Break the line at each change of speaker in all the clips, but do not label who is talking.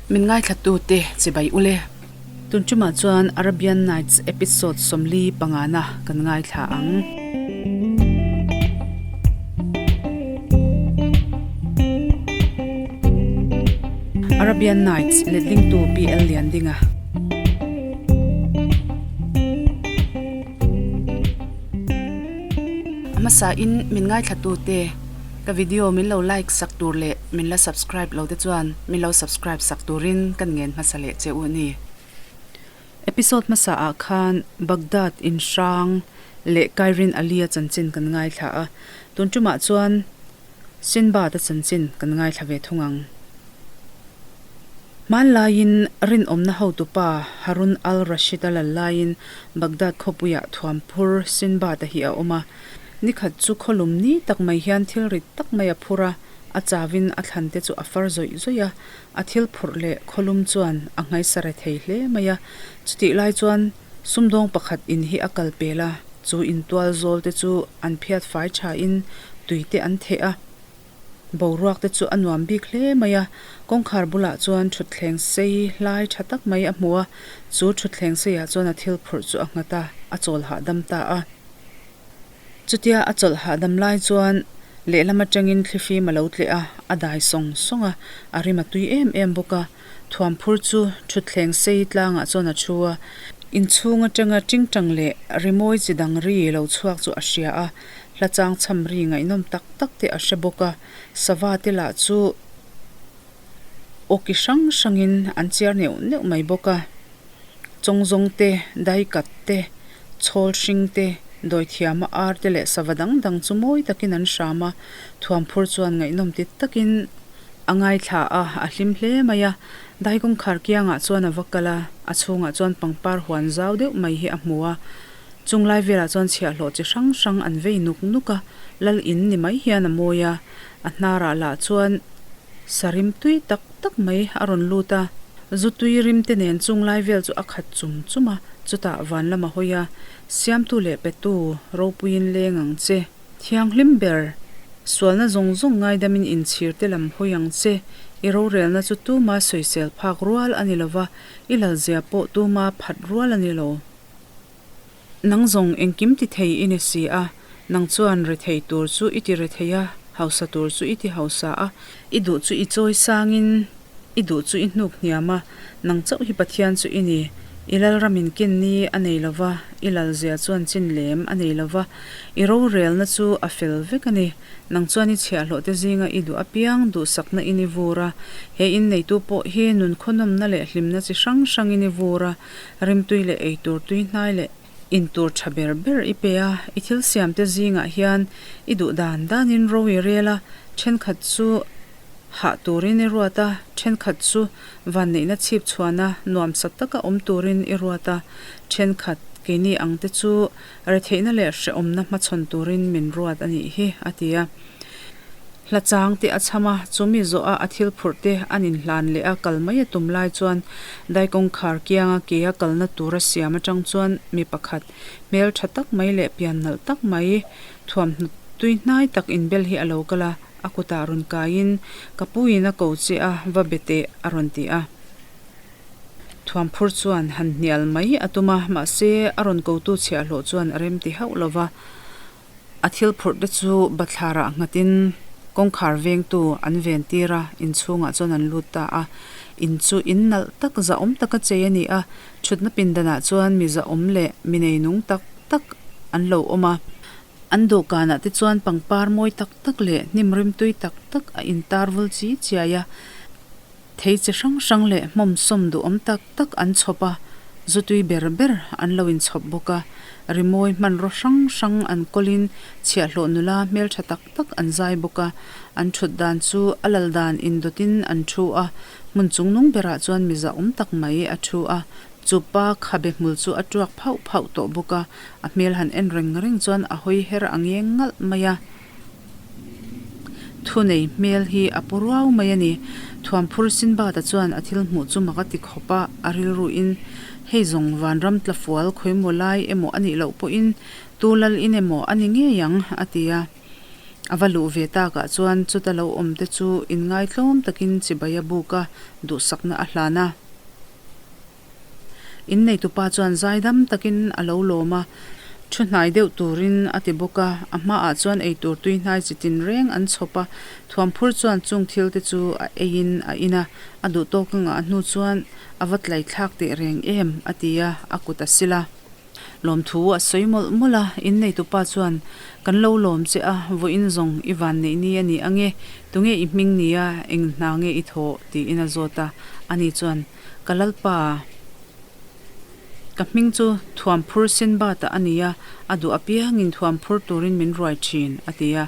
Min ngaithlatute chibai ule. Tun tumah chuan Arabian Nights episode 45 na kan ngaithla ang. Arabian Nights letlingtu PL Liandinga. A hmasain min ngaithlatute ka video min lo like sak tur leh min la subscribe lo te chuan min lo subscribe sak turin kan ngen hmasa leh che u a ni. Episode hmasa ah khan Baghdad in hrang leh Kairin Ali-a chanchin kan ngaithla a, tun tumah chuan Sinbad-a chanchin kan ngaithla ve thung ang. Hmanlaiin rinawmna hotupa Harun al-Rashid-a lal laiin Baghdad khawpuiah thuamphur Sinbad-a hi a awm a. Nikhat chu khawlum ni tak mai hian thil rit tak mai a phur a, a chauin a thlan te chu a far zawih zawih a, a thil phurh leh khawlum chuan a nghaisa re thei hle mai a. Chutih lai chuan sumdawng pakhat in hi a kal pel a, chu intual zawl te chu an phiat fai thain tui te an theh a. Boruak te chu a nuam bik hle mai a, kawngkhar bulah chuan thutthleng sei hlai tha tak mai a hmu a, chu thutthleng seiah chuan a thil phurh chu a nghat a, a chawl hahdam ta a. Chutia a chawlh hahdam lai chuan lehlam atangin thlifim a lo tleh a, a dai sawng sawng a, a rim a tui em em bawk a. Thuamphur chu thutthleng sei tlangah chuan a thu a, inchhung atanga tingtang leh rimawi chi dang ri lo chhuak chu a hria a, Hla chang chham ri ngaihnawm tak tak te a hre bawk a, sava te lah chu awki hrang hrangin an chiar neuh neuh mai bawk a. Chawngzawng te, daikat te, chhawl hring te, dawithiama ar te leh sava dang dang chu mawi takin an hram a, thuamphur chuan ngaihnawm ti takin a ngaithla a, a hlim hle mai a. Dai kawngkhar kiangah chuan a va kal a, a chhungah chuan pangpar huan zau deuh mai hi a hmu a. Chung lai velah chuan chhiahhlawh chi hrang hrang an vei nuk nuk a, lal in ni mai hian a mawi a, a hnarah lah chuan sarim tui tak tak mai a rawn lut a, zu tui rim te nen chung lai vel chu a khat chum chum a, chutah van lam a hawi a, Siamtu leh petu ropuiin leng ang che, thianghlim ber, sualna zawng zawng ngaidamin inchhir te lam hawi ang che, i rorelna chu tuma sawisel phak rual a ni lova, i lalzia pawh tuma phat rual a ni lo. Nang zawng engkim ti thei i ni si a, nang chuan rethei tur chu i ti rethei a, hausa tur chu i ti hausa a, i duh chu i chawi sangin i duh chu i hnuk hniam a, nang chauh hi Pathian chu i ni. I lalramin ken ni a nei lo va, i lalzia chuan chin lem a nei lo va, i rorelna chu a fel vek a ni. Nang chuan i chhiahhlawhte zinga i duh apiang duhsakna in i vur a, he inneitu pawh hi nunkhawhnawmna leh hlimna chi hrang hrangin i vur a, rimtui leh eitur tui hnai leh intur tha ber ber i pe a, i thil siamte zingah hian i duh dan danin ro i rel a, thenkhat chu hah turin i ruat a, thenkhat chu vanneihna chhip chhuana nuamsa taka awm turin i ruat a, thenkhat keini angte chu Retheihna leh hrehawmna hmachhawn turin min ruat a nih hi, a ti a. Hla chang te a chham a, chumi zawha a thil phurh te an inhlan leh a kal mai a tum lai chuan dai kawngkhar kianga ke a kalna tura siam atang chuan mi pakhat hmel tha tak mai leh pian nalh tak mai thuamhnaw tui hnai tak inbel hi a lo kal a, a kutah rawn kaiin, Ka puiin a ko che a, va be teh, a rawn ti a. Thuamphur chuan han hnial mai a tum a, mahse a rawn kotu chhiahhlawh chuan a remti hauh lo va. A thil phurh te chu bathlarah nghatin kawngkhar vengtu an ven tir a, inchhungah chuan an lut ta a. In chu in nalh tak zahawm taka chei a ni a, thutna pindanah chuan mi zahawm leh mi neinung tak tak an lo awm a. An dawhkanah te chuan pangpar mawi tak tak leh hnim rimtui tak tak a intar vul chi chiai a. Thei chi hrang hrang leh hmawmsawm duhawm tak tak an chhawp a, zu tui ber ber an lo inchhawp bawk a. Rimawi hmanraw hrang hrang an kawlin chhiahhlawh nula hmeltha tak tak an zai bawk a. An thut dan chu a lal dan indawtin an thu a, hmun chungnung berah chuan miza awm tak mai a thu a. Chu pa khabe hmul chu a tuak phauh phauh tawh bawk a, a hmel han en reng reng chuan a hawi her a ngeng ngalh mai a. Thunei hmel hi a pu ruau mai a ni. Thuamphur Sinbad-a chuan a thil hmuh chu mak a ti khawp a, a rilruin, Hei zawng vanram tlafual khawimaw lai emaw a nih loh pawhin tu lal in emaw a ni ngei ang, a ti a. A va luh ve takah chuan chuta lo awm te chu inngaitlawm takin chibai a buk a, duhsakna a hlan a. Inneitupa chuan zaidam takin a lo lawm a, thu hnai deuh turin a ti bawk a, a hmaah chuan eitur tui hnai chi tin reng an chhawp a, thuamphur chuan chung thil te chu a eiin a in a, a duh tawk a ngah hnu chuan a va tlaithlak teh reng em a ti a, a kut a sil a. Lawmthu a sawi mawlh mawlh a, inneitupa chuan, Kan lo lawm che a, vawiin zawng i van neih ni a ni ange, tunge i hming ni a, eng hna nge i thawh? tiin a zawt a, ani chuan, Ka lalpa, ka hming chu Thuamphur Sinbata a ni a, a duh apiangin thuamphur turin min ruai thin, a ti a,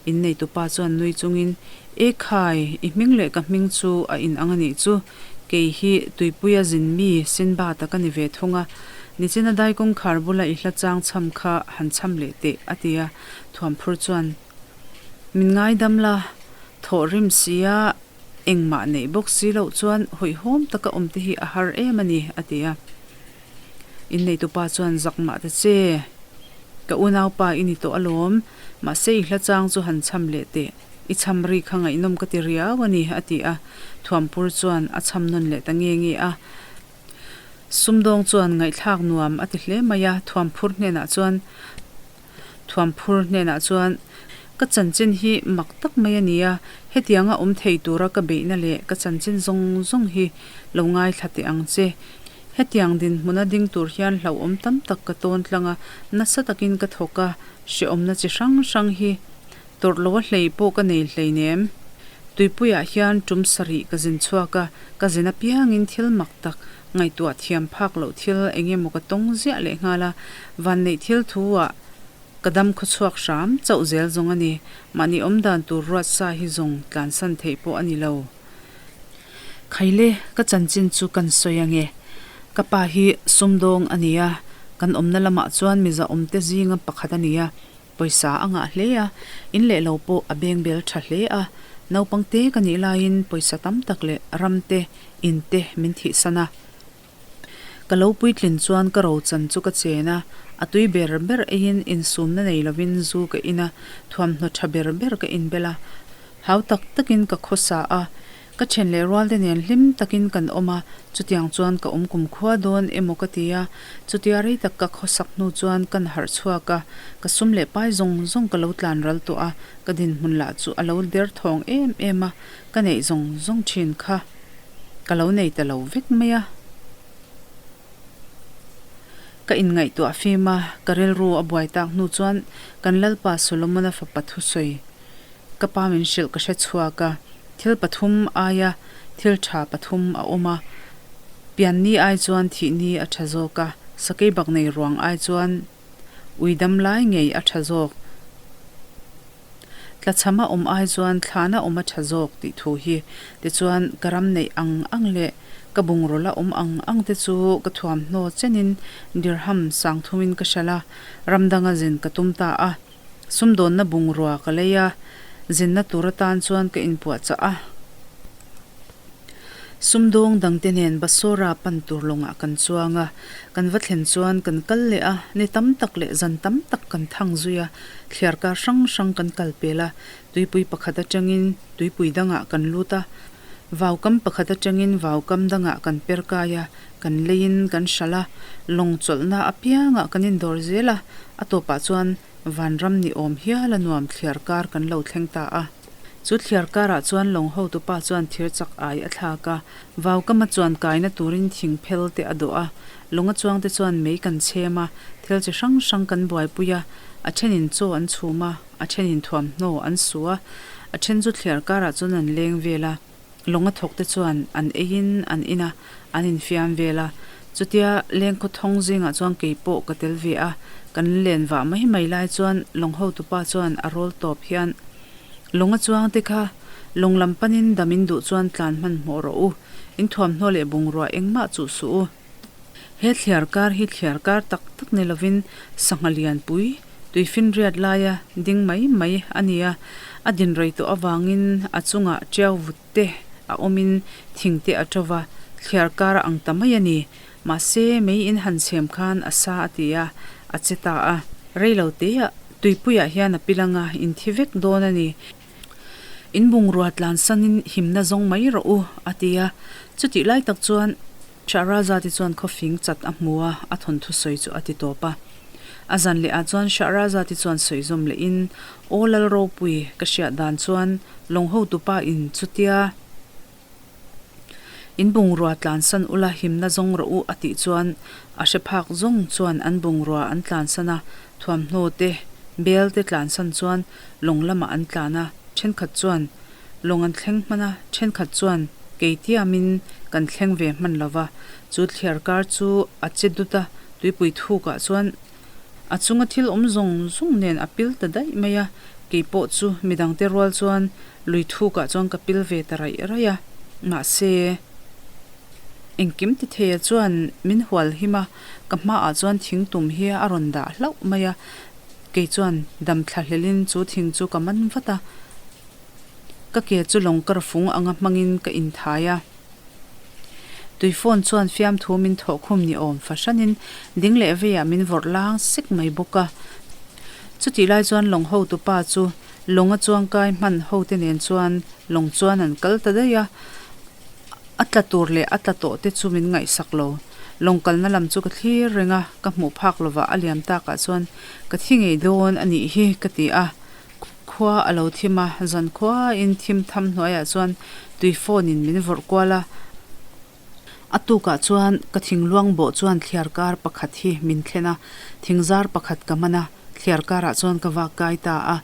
inneitupa chuan nui chungin, E khai, i hming leh ka hming chu a inang a nih chu, kei hi Tuipuia zin mi Sinbata ka ni ve thung a, Nichina dai kawngkhar bula i hla chang chham kha han chham leh teh, a ti a, Thuamphur chuan, Min ngaidam la, thawh rim sia engmah neih bawk si loh chuan hawihhawm taka awm te hi a har em a ni, a ti a. Inneitupa chuan zak mah ta che, Ka unaupa i ni tawh alawm, mahse i hla chang chu han chham leh teh, i chham ri kha ngaihnawm ka ti riau a ni, a ti a. Thuamphur chuan a chham nawn leh ta nge nge a. Sumdawng chuan ngaihthlak nuam a ti hle mai a, Thuamphur hnenah chuan Thuamphur hnenah chuan, Ka chanchin hi mak tak mai a ni a, hetianga awm thei tura ka beihna leh ka chanchin zawng zawng hi lo ngaithla teh ang che. Hetiang dinhmuna ding tur hian hlauhawm tam tak ka tawn tlang a, nasa takin ka thawk a, hrehawmna chi hrang hrang hi tawrh lo a hlei pawh ka nei hleinem. Tuipuiah hian tum sarih ka zin chhuak a, ka zin apiangin thil mak tak Ngaihtuah thiam phak loh thil eng emaw ka tawng ziah leh nghal a, vanneih thil thu ah ka dam khaw chhuak hram chauh zel zawng a ni. Mahni awmdan tur ruat sa hi zawng tlansan theih pawh a ni lo. Khaile, ka chanchin chu kan sawi ange. Ka pa hi sumdawng a ni a, kan awmna lamah chuan miza awmte zinga pakhat a ni a. Pawisa a ngah hle a, in leh lo pawh a beng bel tha hle a. Naupang te ka nih laiin pawisa tam tak leh ram te, in te min thihsan a. Ka lo puitlin chuan ka rochan chu ka chen a, a tui ber ber eiin insumna nei lovin zu ka in a, thuamhnaw tha ber ber ka inbel a. Hau tak takin ka khawsa a, Ka then leh rualte nen hlim takin kan awm a, chutiang chuan ka awm kumkhua dawn emaw ka ti a, chutia rei tak ka khawsak hnu chuan kan harh chhuak a, ka sum leh pai zawng zawng ka lo tlan ral tawh a, ka dinhmun lah chu a lo derthawng em em a, ka neih zawng zawng thin kha ka lo nei ta lo vek mai a. Ka inngaihtuah fim a, ka rilru a buai tak hnu chuan kan Lalpa Solomona fapa thusawi Ka pa min hrilh ka hre chhuak a, thil pathum aia thil tha pathum a awm a, pianni ai chuan thihni a tha zawk a, sakei bak nei ruang ai chuan ui dam lai ngei a tha zawk, tlachham a awm ai chuan thlana awm a tha zawk tih thu hi. Tichuan ka ram neih ang ang leh ka bungraw la awm ang ang te chu ka thuamhnaw chenin dirham sangthumin ka hralh a, ram danga zin ka tum ta a. Sumdawnna bungrua ka lei a, zinna tur atan chuan ka inpuahchah a. Sumdawng dangte nen Basora pan tur lawngah kan chuang a, kan va thlen chuan kan kal leh a, ni tam tak leh zan tam tak kan thang zui a, thliarkar hrang hrang kan kal pel a, tuipui pakhat atangin tuipui dangah kan lut a, vaukam pakhat atangin vaukam dangah kan per kai a, kan leiin kan hralh a, lawng chawlhna apiangah kan indawr zel a, a tawpah chuan vanram ni awm hial a nuam thliar kar kan lo thleng ta a. Chu thliar karah chuan lawng hotupa chuan thir chak ai a thlak a, vaukama chuan kaina turin thing phel te a dawh a, lawnga chuangte chuan mei kan chhem a, thil chi hrang hrang kan buaipui a, a thenin chaw an chhum a, a thenin thuamhnaw an su a, a then chu thliar karah chuan an leng vel a. Lawng a thawk te chuan an eiin an in a, an infiam vel a. Chutia lengkhaw thawng zingah chuan kei pawh ka tel ve a, kan len vah mai mai lai chuan lawng hotupa chuan a rawl tawp hian, Lawng a chuang te kha lawng lam panin dam in duh chuan tlan hmanhmawh rawh u, in thuamhnaw leh bungrua engmah chuh suh u. He thliar kar hi thliar kar tak tak ni lovin sangha lianpui tuifinriat laia ding mai mai a ni a, a din rei tawh avangin a chungah tiau vut te a awmin thing te a to va, thliar kar a ang ta mai a ni. Mahse, mei in han chhem khan a sa a ti a, a che ta a. Rei lo teah. Tuipuiah hian a pil anga in thi vek dawn a ni. In bungrua tlansanin himna zawng mai rawh u, a ti a. Chutih lai tak chuan Shahrazad-i chuan khawfing chat a hmu a, a thawnthu sawi chu a ti tawp a. A zan leh ah chuan Shahrazad-i chuan sawi zawm lehin, Aw Lal Ropui, ka hriat dan chuan lawng hotupa in chutia in bungrua tlansan ula himna zawng rawh u a tih chuan a hre phak zawng chuan an bungrua an tlansan a, thuamhnaw te, bel te tlansan chuan lawng lamah an tlan a, thenkhat chuan Lawng an thleng hman a, thenkhat chuan kei tiamin kan thleng ve hman lo va, chu thliar kar chu a che dut a, tuipui thukah chuan a chunga thil awm zawng zawng nen a pil ta daih mai a, kei pawh chu midangte rual chuan lui thukah chuan ka pil ve ta raih raih a, mahse engkim ti theia chuan min hual him a, ka hmaah chuan thing tum hi a rawn dah hlauh mai a, kei chuan dam thla hlelin chu thing chu ka man vat a. Ka ke chu lawng kar fung anga hmangin ka inthai a. Tui phone chuan fiamthu min thawh khum ni awm fahranin ding leh veiah min vawrh lang sek mai bawk a. Chutih lai chuan lawng hotupa chu lawnga chuangkai hman hote nen chuan lawng chuan an kal ta daih a. A tla tur leh a tla tawh te chu min ngaihsak lo. Lawng kalna lam chu ka thlir reng a, ka hmuh phak lovah a liam takah chuan ka thi ngei dawn a nih hi ka ti a. Khua a lo thim a, zan khuain thim tham hnuaiah chuan tui phone in min vawrh kual a. A tukah chuan ka thingluang bawh chuan thliar kar pakhat hi min thlen a, thingzar pakhat ka man a, thliar karah chuan ka vak kai ta a.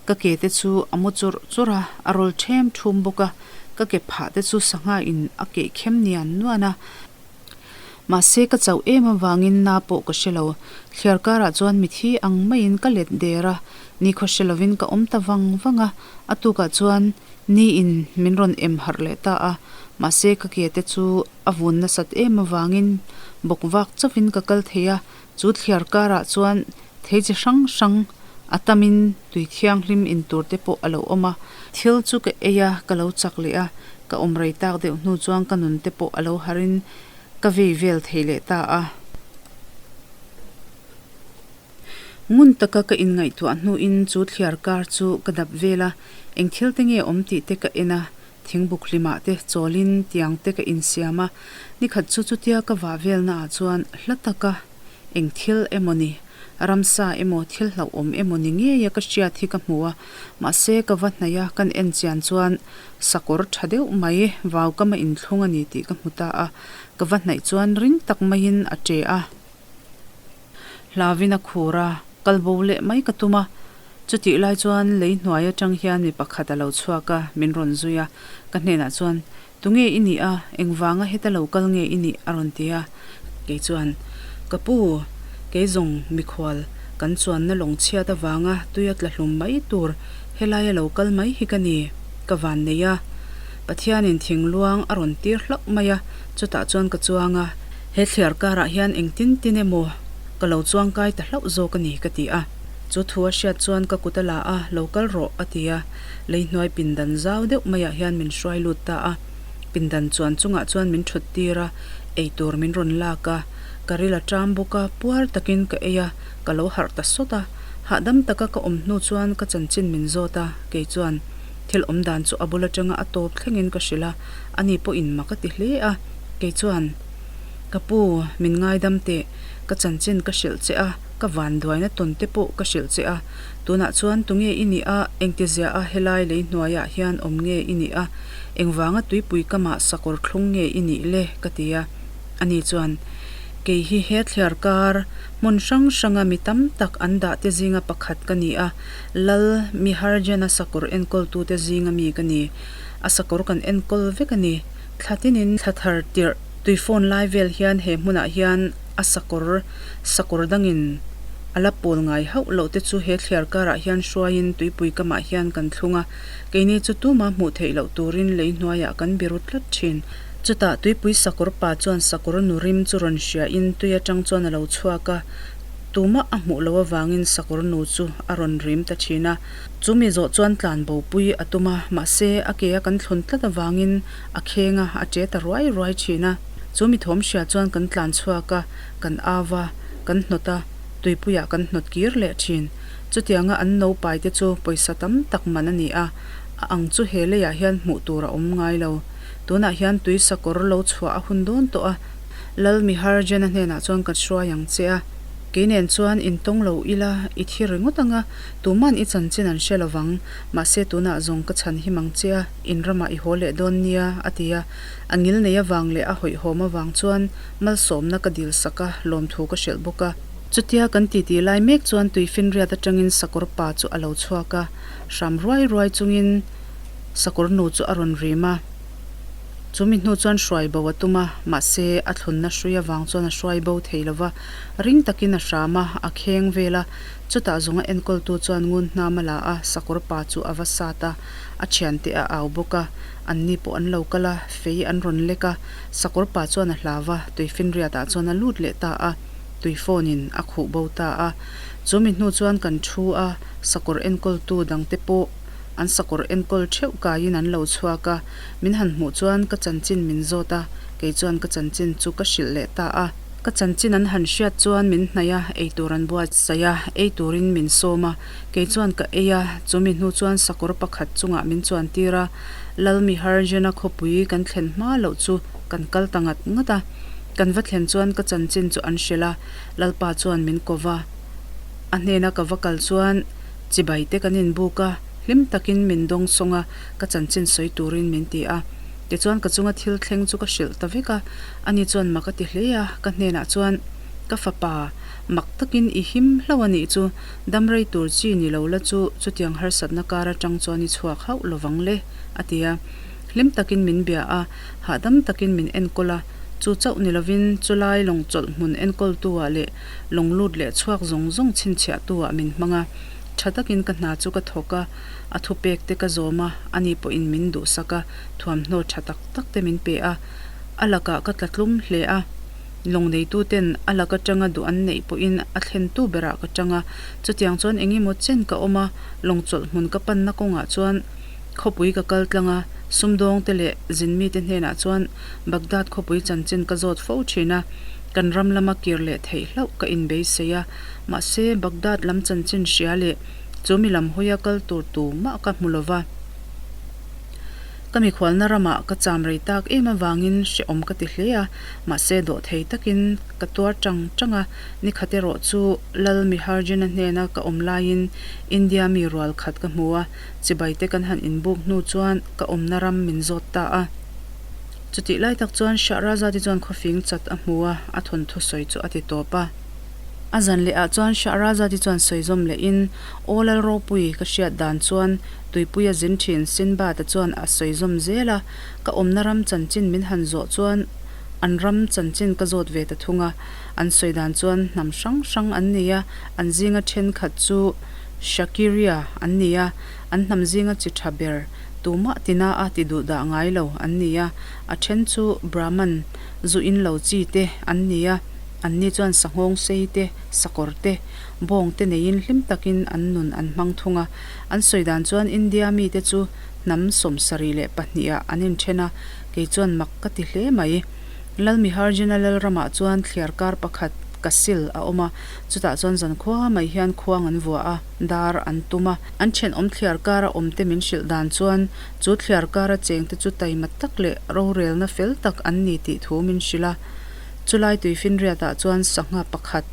Ka ke te chu a mu churh churh a, a rawl ṭhem ṭhum bawk a, ka ke phah te chu sangha in a keh khem nian nuan a. Mahse ka chauh em avangin na pawh ka hre lo. Thliar karah chuan mithi ang maiin ka let der a, nikhaw hre lovin ka awm ta vang vang a. A tukah chuan ni in min rawn em harh leh ta a, mahse ka ke te chu a vun nasat em avangin bawk vak chauhin ka kal thei a. Chu thliar karah chuan thei chi hrang hrang a tamin tui thianghlim in tur te pawh a lo awm a. Thil chu ka ei a, ka lo chak leh a, ka awm rei tak deuh hnu chuan ka nun te pawh a lo harin ka vei vel thei leh ta a. Ngun taka ka inngaihtuah hnuin chu thliar kar chu ka dap vel a, eng thil te nge awm tih te ka en a, Thingbuk hlimah te chawlin tiang te ka insiam a, nikhat chu chutia ka vah velnaah chuan hla taka eng thil emaw ni, ramsa emaw thil hlauhawm emaw ni ngeia ka hriat hi ka hmu a, mahse ka va hnaih a kan en chian chuan sakawr tha deuh mai vaukama inthlung a ni tih ka hmu ta a, ka va hnaih chuan ring tak maiin a che a. Hlauin a khur a, kal bo leh mai ka tum a. Chutih lai chuan lei hnuai atang hian mi pakhat a lo chhuak a, min rawn zui a. Ka hnenah chuan, Tunge i nih a? Engvanga heta lo kal nge i nih? a rawn ti a. Kei chuan, Ka pu, kei zawng mikhual kan chuanna lawng chhiat avanga tui a tla hlum mai tur helaia lo kal mai hi ka ni, ka van nei a. Pathianin thingluang a rawn tir hlauh mai a, chutah chuan ka chuang a. He thliar karah hian engtin tin emaw ka lo chuangkai ta hlauh zawk a ni ka ti a. Chu thu a hriat chuan ka kut a la a, lo kal rawh a ti a. Lei hnuai pindan zau deuh maiah hian min hruai lut ta a. Pindan chuan chungah chuan min thut tir a, eitur min rawn lak a. Ka ril a ṭam bawk a, puar takin ka ei a, ka lo harh ta sawt a. Hahdam taka ka awm hnu chuan ka chanchin min zawt a, kei chuan thil awm dan chu a bul aṭanga a tawp thlengin ka hrilh a, ani pawhin mak a ti hle a. Kei chuan, Ka pu, min ngaidam teh, ka chanchin ka hrilh che a, ka vanduaina tawn te pawh ka hrilh che a. Tunah chuan tunge i nih a, engtizia a helai lei hnuaiah hian awm nge i nih a, engvanga tuipui kamah sakawr thlung nge i nih le? ka ti a. Ani chuan, Kei hi he thliar kar hmun hrang hranga mi tam tak an dah te zinga pakhat ka ni a, Lal Miharjana sakawr enkawltute zinga mi ka ni. A sakawr kan enkawl vek a ni. Thla tinin thla thar tirh tui phone lai vel hian he hmunah hian a sakawr sakawr dangin a la pawl ngai hauh loh te chu he thliar karah hian hruaiin tuipui kamah hian kan thlung a, keini chu tuma hmuh theih loh turin lei hnuaiah kan biru tlat thin. Chutah tuipui sakawr pa chuan sakawr nu rim chu rawn hriain tui atang chuan a lo chhuak a, tumah a hmuh loh avangin sakawr nu chu a rawn rim ta thin a. Chu mi zawh chuan tlan bopui a tum a, mahse a ke a kan thlun tlat avangin a kheng a, a ṭe ta ruai ruai ṭhin a. Chu mi thawm hria chuan kan tlan chhuak a, kan au a, kan hnawt a, tuipuiah kan hnawt kir leh ṭhin. Chutianga an no paite chu pawisa tam tak man a ni a, a ang chu he leiah hian hmuh tur a awm ngai lo. Tunah hian tui sakawr lo chhuah a hun dawn tawh a, Lal Miharjena hnenah chuan ka hruai ang che a. Kei nen chuan intawng lo ila i thi ringawt ang a, tuman i chanchin an hre lovang, mahse tunah zawng ka chhan him ang che a, in ramah i haw leh dawn nia, a ti a. A ngil nei avang leh a hawihhawm avang chuan malsawmna ka dil sak a, lawmthu ka hrilh bawk a. Chutia kan titi lai mek chuan tuifinriat atangin sakawr pa chu a lo chhuak a, hram ruai ruai chungin sakawr nu chu a rawn rim a. Chu mi hnu chuan hruai bo a tum a, mahse a thlunna hrui avang chuan a hruai bo thei lo va, ring takin a hram a, a kheng vel a. Chutah zawnga enkawltu chuan ngun hnam a la a, sakawr pa chu a va sat a, a thiante a au bawk a. Anni pawh an lo kal a, fei an rawn lek a, sakawr pa chuan a hlau va, tuifinriatah chuan a lut leh ta a, tui phone in a khuh bo ta a. Chu mi hnu chuan kan thu a, sakawr enkawltu dangte pawh an sakawr enkawl theuh kaiin an lo chhuak a, min han hmuh chuan ka chanchin min zawt a, kei chuan ka chanchin chu ka hrilh leh ta a. Ka chanchin an han hriat chuan min hnaih a, eitur an buatsaih a, ei turin min sawm a, kei chuan ka ei a, chumi hnu chuan sakawr pakhat chungah min chuan tir a, Lalmiharjena khawpui kan thlen hma loh chu kan kal ta ngat ngat a, kan va thlen chuan ka chanchin chu an hrilh a, Lalpa chuan min ko va, a hnena ka va kal chuan chibai te kan inbuk a, hlim takin min dawng sawng a, ka chanchin sawi turin min ti a. Tichuan ka chunga thil thleng chu ka hrilh ta vek a, ani chuan mak a ti hle a, ka hnenah chuan, Ka fapa, mak takin i him hlauh a nih chu, dam rei tur chi ni lo la chu chutiang harsatna kar atang chuan i chhuak hauh lovang le, a ti a. Hlim takin min bia a, hahdam takin min enkawl a, chu chauh ni lovin chulai lawng chawlh hmun enkawltu-ah leh lawng lut leh chhuak zawng zawng chhinchhiahtu-ah min hmang a. Tha takin ka hna chu ka thawk a, a thupek te ka zawm a, ani pawhin min duhsak a, thuamhnaw tha tak tak te min pe a, a lakah ka tla tlum hle a. Lawng neituten a lak atanga duh an neih pawhin a thlentu berah ka tang a, chutiang chuan eng emaw chen ka awm a, lawng chawlh hmun ka panna kawngah chuan khawpui ka kal tlang a, sumdawngte leh zinmite hnenah chuan Baghdad khawpui chanchin ka zawt fo thin a, kan ram lama kir leh theih hlauh ka inbeisei a, mahse Baghdad lam chanchin hria leh Chu mi lam hawia kal tur tu mah ka hmu lo va. Ka mikhualna ramah ka cham rei tak em avangin hrehawm ka ti hle a, mahse dawhthei takin ka tuar tang tang a. Ni khat erawh chu Lal Miharjina hnena ka awm laiin India mi rual khat ka hmu a, chibai te kan han inbuk hnu chuan ka awmna ram min zawt ta a. Chutih lai tak chuan Shahrazad-i chuan khawfing chat a hmu a, a thawnthu sawi chu a ti tawp a. A zan leh ah chuan Shahrazad-i chuan sawi zawm leh in, Aw Lal Ropui, ka hriat dan chuan tuipui a zin thin Sinbad-a chuan a sawi zawm zel a, ka awmna ram chanchin min han zawh chuan an ram chanchin ka zawt ve ta thung a, an sawi dan chuan hnam hrang hrang an nei a, an zinga thenkhat chu Shakiria an ni a, an hnam zinga chi tha ber tumah tina a ti duh dah ngai lo an ni a, a then chu Brahman zu in lo chi te an ni a. Anni chuan sanghawng sei te, sakawr te, bawng te neiin hlim takin an nun an hmang thung a. An sawi dan chuan India mite chu hnam 72 ah an inthen a, kei chuan mak ka ti hle mai. Lalmiharjina Lalramah chuan thliarkar pakhat Kasil a awm a, chutah chuan zankhua mai hian khuang an vua a, dar an tum a. An thenawm thliarkara awmte min hrilh dan chuan chu thliarkara chengte chu taima tak leh rorelna fel tak an ni tih thu min hrilh a. Chulai tuifinriatah chuan sangha pakhat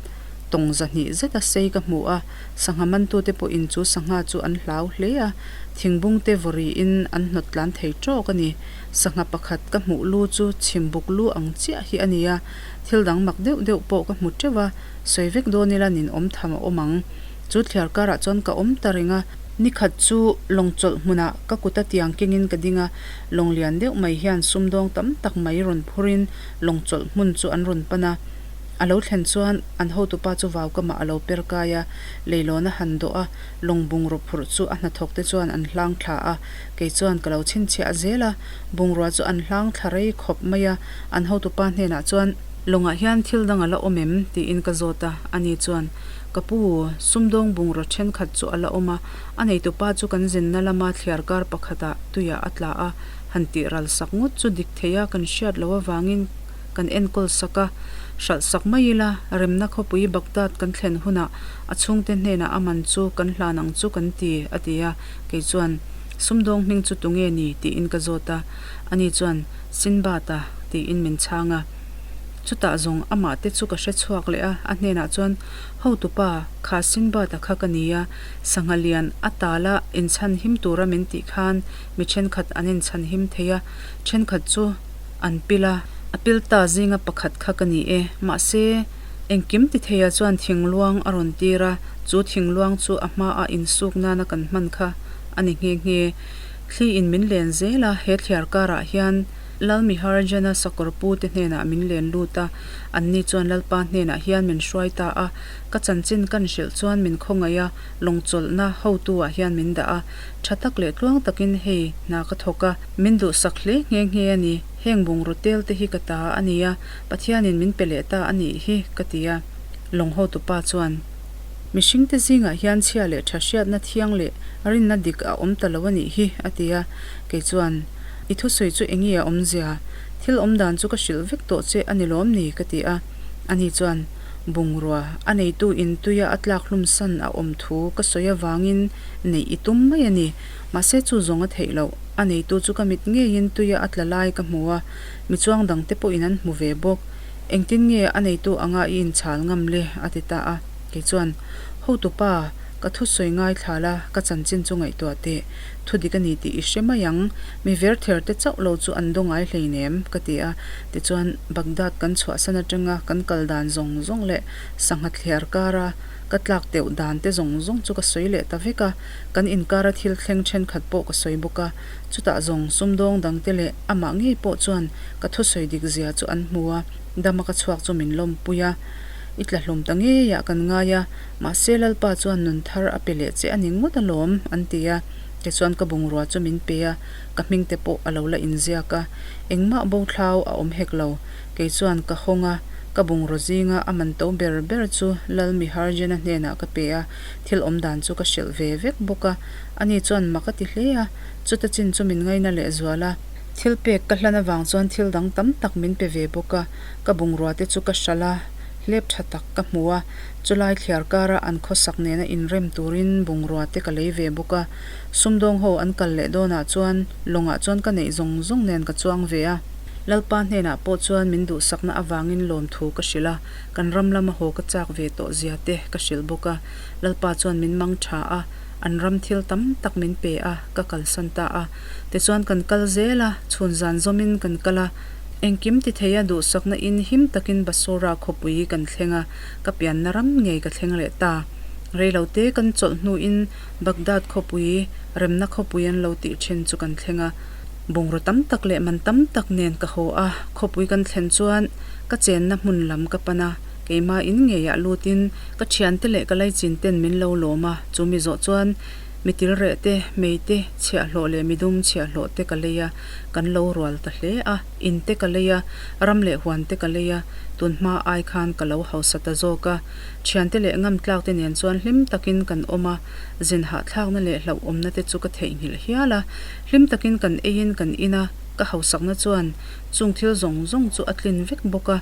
tawng zahnih zeta sei ka hmu a, sangha mantute pawhin chu sangha chu an hlau hle a, thingbungte vawriin an hnawt tlan thei tawk a ni. Sangha pakhat ka hmuh lu chu chhimbuk lu ang chiah hi a ni a, thil dang mak deuh deuh pawh ka hmu teuh a, sawi vek dawn ila nin awm tham a awm ang. Chu thliar karah chuan ka awm ta reng a. Nikhat chu lawng chawlh hmunah ka kuta tiang kengin ka ding a, lawng lian deuh mai hian sumdawng tam tak mai rawn phurin lawng chawlh hmun chu an rawn pan a. A lo thlen chuan an hotupa chu vau kamah a lo per kai a, leilawn a han dawh a, lawng bungraw phurh chu a hnathawk te chuan an hlang thla a, kei chuan ka lo chhinchhiah zel a, bungrua chu an hlang thla rei khawp mai a, an hotupa hnenah chuan, Lawngah hian thil dang a la awm em? tiin ka zawt a, ani chuan, Ka pu, sumdawng bungraw thenkhat chu a la awm a, a neitupa chu kan zinna lama thliarkar pakhatah tuiah a tla a, Han tih ral sak ngawt chu dik thei a kan hriat loh avangin Kan enkawl sak a, hralh sak mai ila, remna khawpui Baghdad kan thlen hunah a chhungte hnenah a man chu kan hlan ang chu kan ti, a ti a. Kei chuan, Sumdawng hming chu tunge ni? tiin ka zawt a. Ani chuan, Sinbad-a, tiin min chhang a. Chutah zawng amah te chu ka hre chhuak leh a, a hnenah chuan, Hotupa, kha Sinbad-a kha ka ni a, sangha lian a tala inchhan him tura min tih khan mi thenkhat an inchhan him thei a, thenkhat chu an pil a, a pil ta zinga pakhat kha ka ni e. Mahse, engkim ti theia chuan thingluang a rawn tir a, chu thingluang chu a hmaah insuk nana kan hman kha a ni nghe nghe. Thli in min len zel a, he thliar karah hian Lal Miharjana sakawr pu te hnenah min len lut a, anni chuan Lalpa hnenah hian min hruai ta a, ka chanchin kan hrilh chuan min khawngaih a, lawngchawlhna hotu ah hian min dah a, tha tak leh tluang takin hei hna ka thawk a, min duhsak hle nghe nghe a ni, heng bungraw tel te hi ka ta a ni a, Pathianin min pe leh ta a nih hi ka ti a, lawng hotupa chuan. Mihringte zingah hian chhia leh tha hriatna thiang leh rinna dik a awm ta lo a nih hi, a ti a. Kei chuan, I thusawi chu eng nge a awmzia? Thil awm dan chu ka hrilh vek tawh che a ni lawm ni? ka ti a. Ani chuan, Bungrua, a neitu in tuia a tlak hlum san a awm thu ka sawi avangin neih i tum mai a ni. Mahse chu zawng a theih loh. A neitu chu ka mit ngeiin tuia a tla lai ka hmu a, mi chuang dangte pawhin an hmu ve bawk. Engtin nge a neitu anga i inchhal ngam le? a ti ta a. Kei chuan, Hotupa, ka thusawi ngaithla la, ka chanchin chu ngaihtuah teh. Thu dik a ni tih i hre mai ang. Mi ver ther te chauh lo chu an daw ngai hleinem, ka ti a. Tichuan, Baghdad kan chhuahsan atanga kan kal dan zawng zawng leh sangha thliar kara ka tlak teuh dan te zawng zawng chu ka sawi leh ta vek a. Kan inkara thil thleng thenkhat pawh ka sawi bawk a. Chutah zawng sumdawng dangte leh amah ngei pawh chuan ka thusawi dik zia chu an hmu a, dama ka chhuak chu min lawmpui a. I tla hlawm ta ngeiah kan ngai a, mahse Lalpa chuan nun thar a pe leh che a ni ngawt alawm, an ti a. Tichuan ka bungrua chu min pe a, ka hmingte pawh a lo la inziak a. Engmah bo thlau a awm hek lo. Kei chuan ka hawng a, ka bungraw zinga a man to ber ber chu Lal Miharjena hnenah ka pe a, thil awm dan chu ka hrilh ve vek bawk a. Ani chuan mak a ti hle a, chuta chin chu min ngaina lehzual a. Thil pek ka hlan avang chuan thil dang tam tak min pe ve bawk a, ka bungrua te chu ka hralh a, hlep tha tak ka hmu a, chulai thliar kara an khawsak nena inrem turin bungrua te ka lei ve bawk a, sumdawng ho an kal leh dawnah chuan lawngah chuan ka neih zawng zawng nen ka chuang ve a. Lalpa hnenah pawh chuan min duhsakna avangin lawmthu ka hrilh a, kan ram lama haw ka chak ve tawh zia te ka hrilh bawk a, Lalpa chuan min mang tha a, an ram thil tam tak min pe a, ka kalsan ta a. Tichuan kan kal zel a, chhun zan zawmin kan kal a, engkim ti thei a duhsakna in him takin Basora khawpui kan thleng a, ka pianna ram ngei ka thleng leh ta. Reilote kan chawlh hnuin Baghdad khawpui, remna khawpui an lo tih thin chu kan thleng a. Bungraw tam tak leh man tam tak nen ka haw a, khawpui kan thlen chuan ka chenna hmun lam ka pan a, keimah in ngeiah lutin ka thiante leh ka laichin ten min lo lawm a, chumi zawh chuan Mi tilreh te, mei te, chhiahhlawh leh midum chhiahhlawh te ka lei a, kan lo rual ta hle a. In te ka lei a, ram leh huan te ka lei a, tun hma ai khan ka lo hausa ta zawk a. Thiante leh ngamtlak te nen chuan hlim takin kan awm a, zin hahthlakna leh hlauhawmna te chu ka theihnghilh hial a. Hlim takin kan eiin kan in a, ka hausakna chuan chung thil zawng zawng chu a tlin vek bawk a.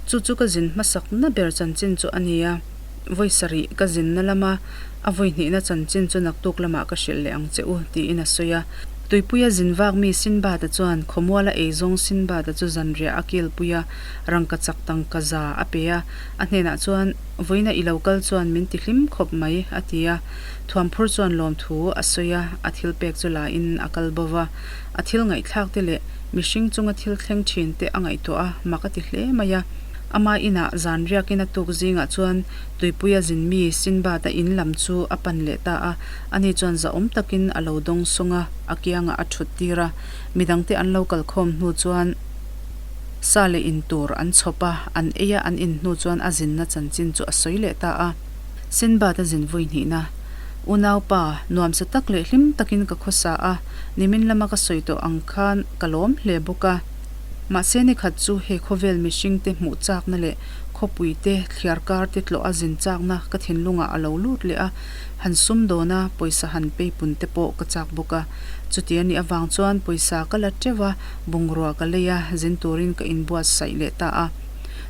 Chu chu ka zin hmasakna ber chanchin chu a ni a. Vawi sarih ka zinna lama a vawi hnihna chanchin chu naktuk lamah ka hrilh leh ang che u, tiin a sawi a. Tuipuia zin vak mi Sinbad-a chuan khawmuala eizawng Sinbad-a chu zanriah a kilpui a, rangkachak tangka za a pe a. A hnenah chuan, Vawiina i lo kal chuan min ti hlim khawp mai, a ti a. Thuamphur chuan lawmthu a sawi a, a thil pek chu lain a kal bo va. A thil ngaihthlak te leh mihring chunga thil thleng thin te a ngaihtuah a, mak a ti hle mai a. Ama inah zan riakin a tuk zingah chuan tuipuia zin mi Sinbad-a in lam chu a pan leh ta a. Ani chuan zahawm takin a lo dawng sawng a, a kiangah a thut tir a. Midangte an lo kalkhawm hnu chuan sa leh in tur an chhawp a, an ei a, an in hnu chuan a zinna chanchin chu a sawi leh ta a. Sinbad-a zin vui hnihna, Unaupa, nuamsa tak leh hlim takin ka khawsa a, nimin lama ka sawi tawh ang khan ka lawm hle bawk a. Mahse ni khat chu he khawvel mihringte hmuh chakna leh Khawpui te, thliarkar te tlawh a zin chakna ka thinlungah a lo lut leh a, han sumdawn a, pawisa han peipun te pawh ka chak bawk a. Chuti a nih avang chuan pawisa ka la teuh a, bungrua ka lei a, zin turin ka inbuatsaih leh ta a.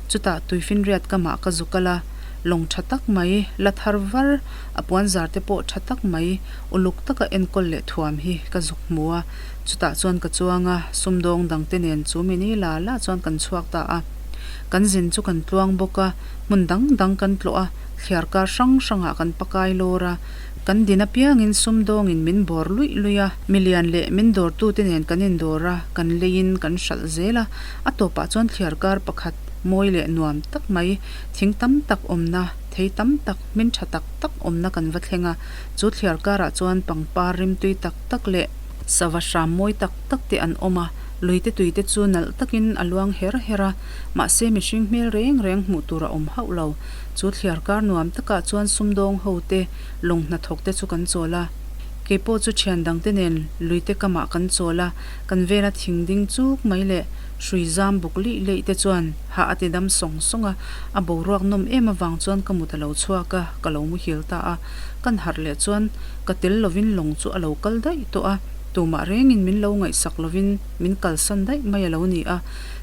Chutah tuifinriat kamah ka zu kal a, lawng tha tak mai, la thar var, a puanzar te pawh tha tak mai, uluk taka enkawl leh thuam hi ka zuk hmu a. Chutah chuan ka chuang a, sumdawng dangte nen chu mini la la chuan kan chhuak ta a. Kan zin chu kan tluang bawk a, hmun dang dang kan tlawh a, thliarkar hrang hrangah kan pakai lawr a. Kan din apiangin sumdawngin min bawr luih luih a, milian leh min dawrtute nen kan indawr a, kan leiin kan hralh zel a. A tawpah chuan thliarkar pakhat mawi leh nuam tak mai, thing tam tak awmna, thei tam tak, hmin tha tak tak awmna kan va thleng a. Chu thliarkarah chuan pangpar rimtui tak tak leh sava hram mawi tak tak te an awm a, luite tui te chu nalh takin a luang her her a, mahse mihring hmel reng reng hmuh tur a awm hauh lo. Chu thliarkar nuam takah chuan sumdawng ho te, lawng hnathawk te chu kan chawl a. Kei pawh chu thian dang te nen luite kamah kan chawl a, kan vela thing ding chuk mai leh hrui zam buk lih leih te chuan hah a ti dam sawng sawng a, a boruak nawm em avang chuan ka mut a lo chhuak a, ka lo muhil ta a. Kan harh leh chuan ka tel lovin lawng chu a lo kal daih tawh a, tumah rengin min lo ngaihsak lovin min kalsan daih mai a lo ni a.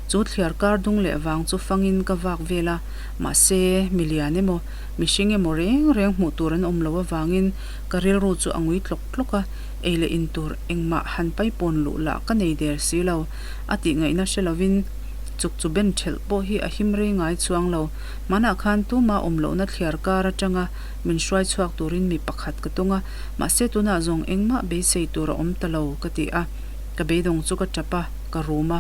Chu thliar kar dung leh vang chu fangin ka vak vel a, mahse milian emaw mihring emaw reng reng hmuh tur an awm lo avangin ka rilru chu a ngui tlawk tlawk a, ei leh in tur engmah han paipawn luh lah ka nei der si lo. A tih ngaihna hre lovin chuk chu ben thelh pawh hi a him rei ngai chuang lo. Hmanah khan tuma awm lohna thliar kar atanga min hruai chhuak turin mi pakhat ka tung a, mahse tunah zawng engmah beisei tur a awm ta lo ka ti a, ka beidawng chu ka tap a, ka rum a,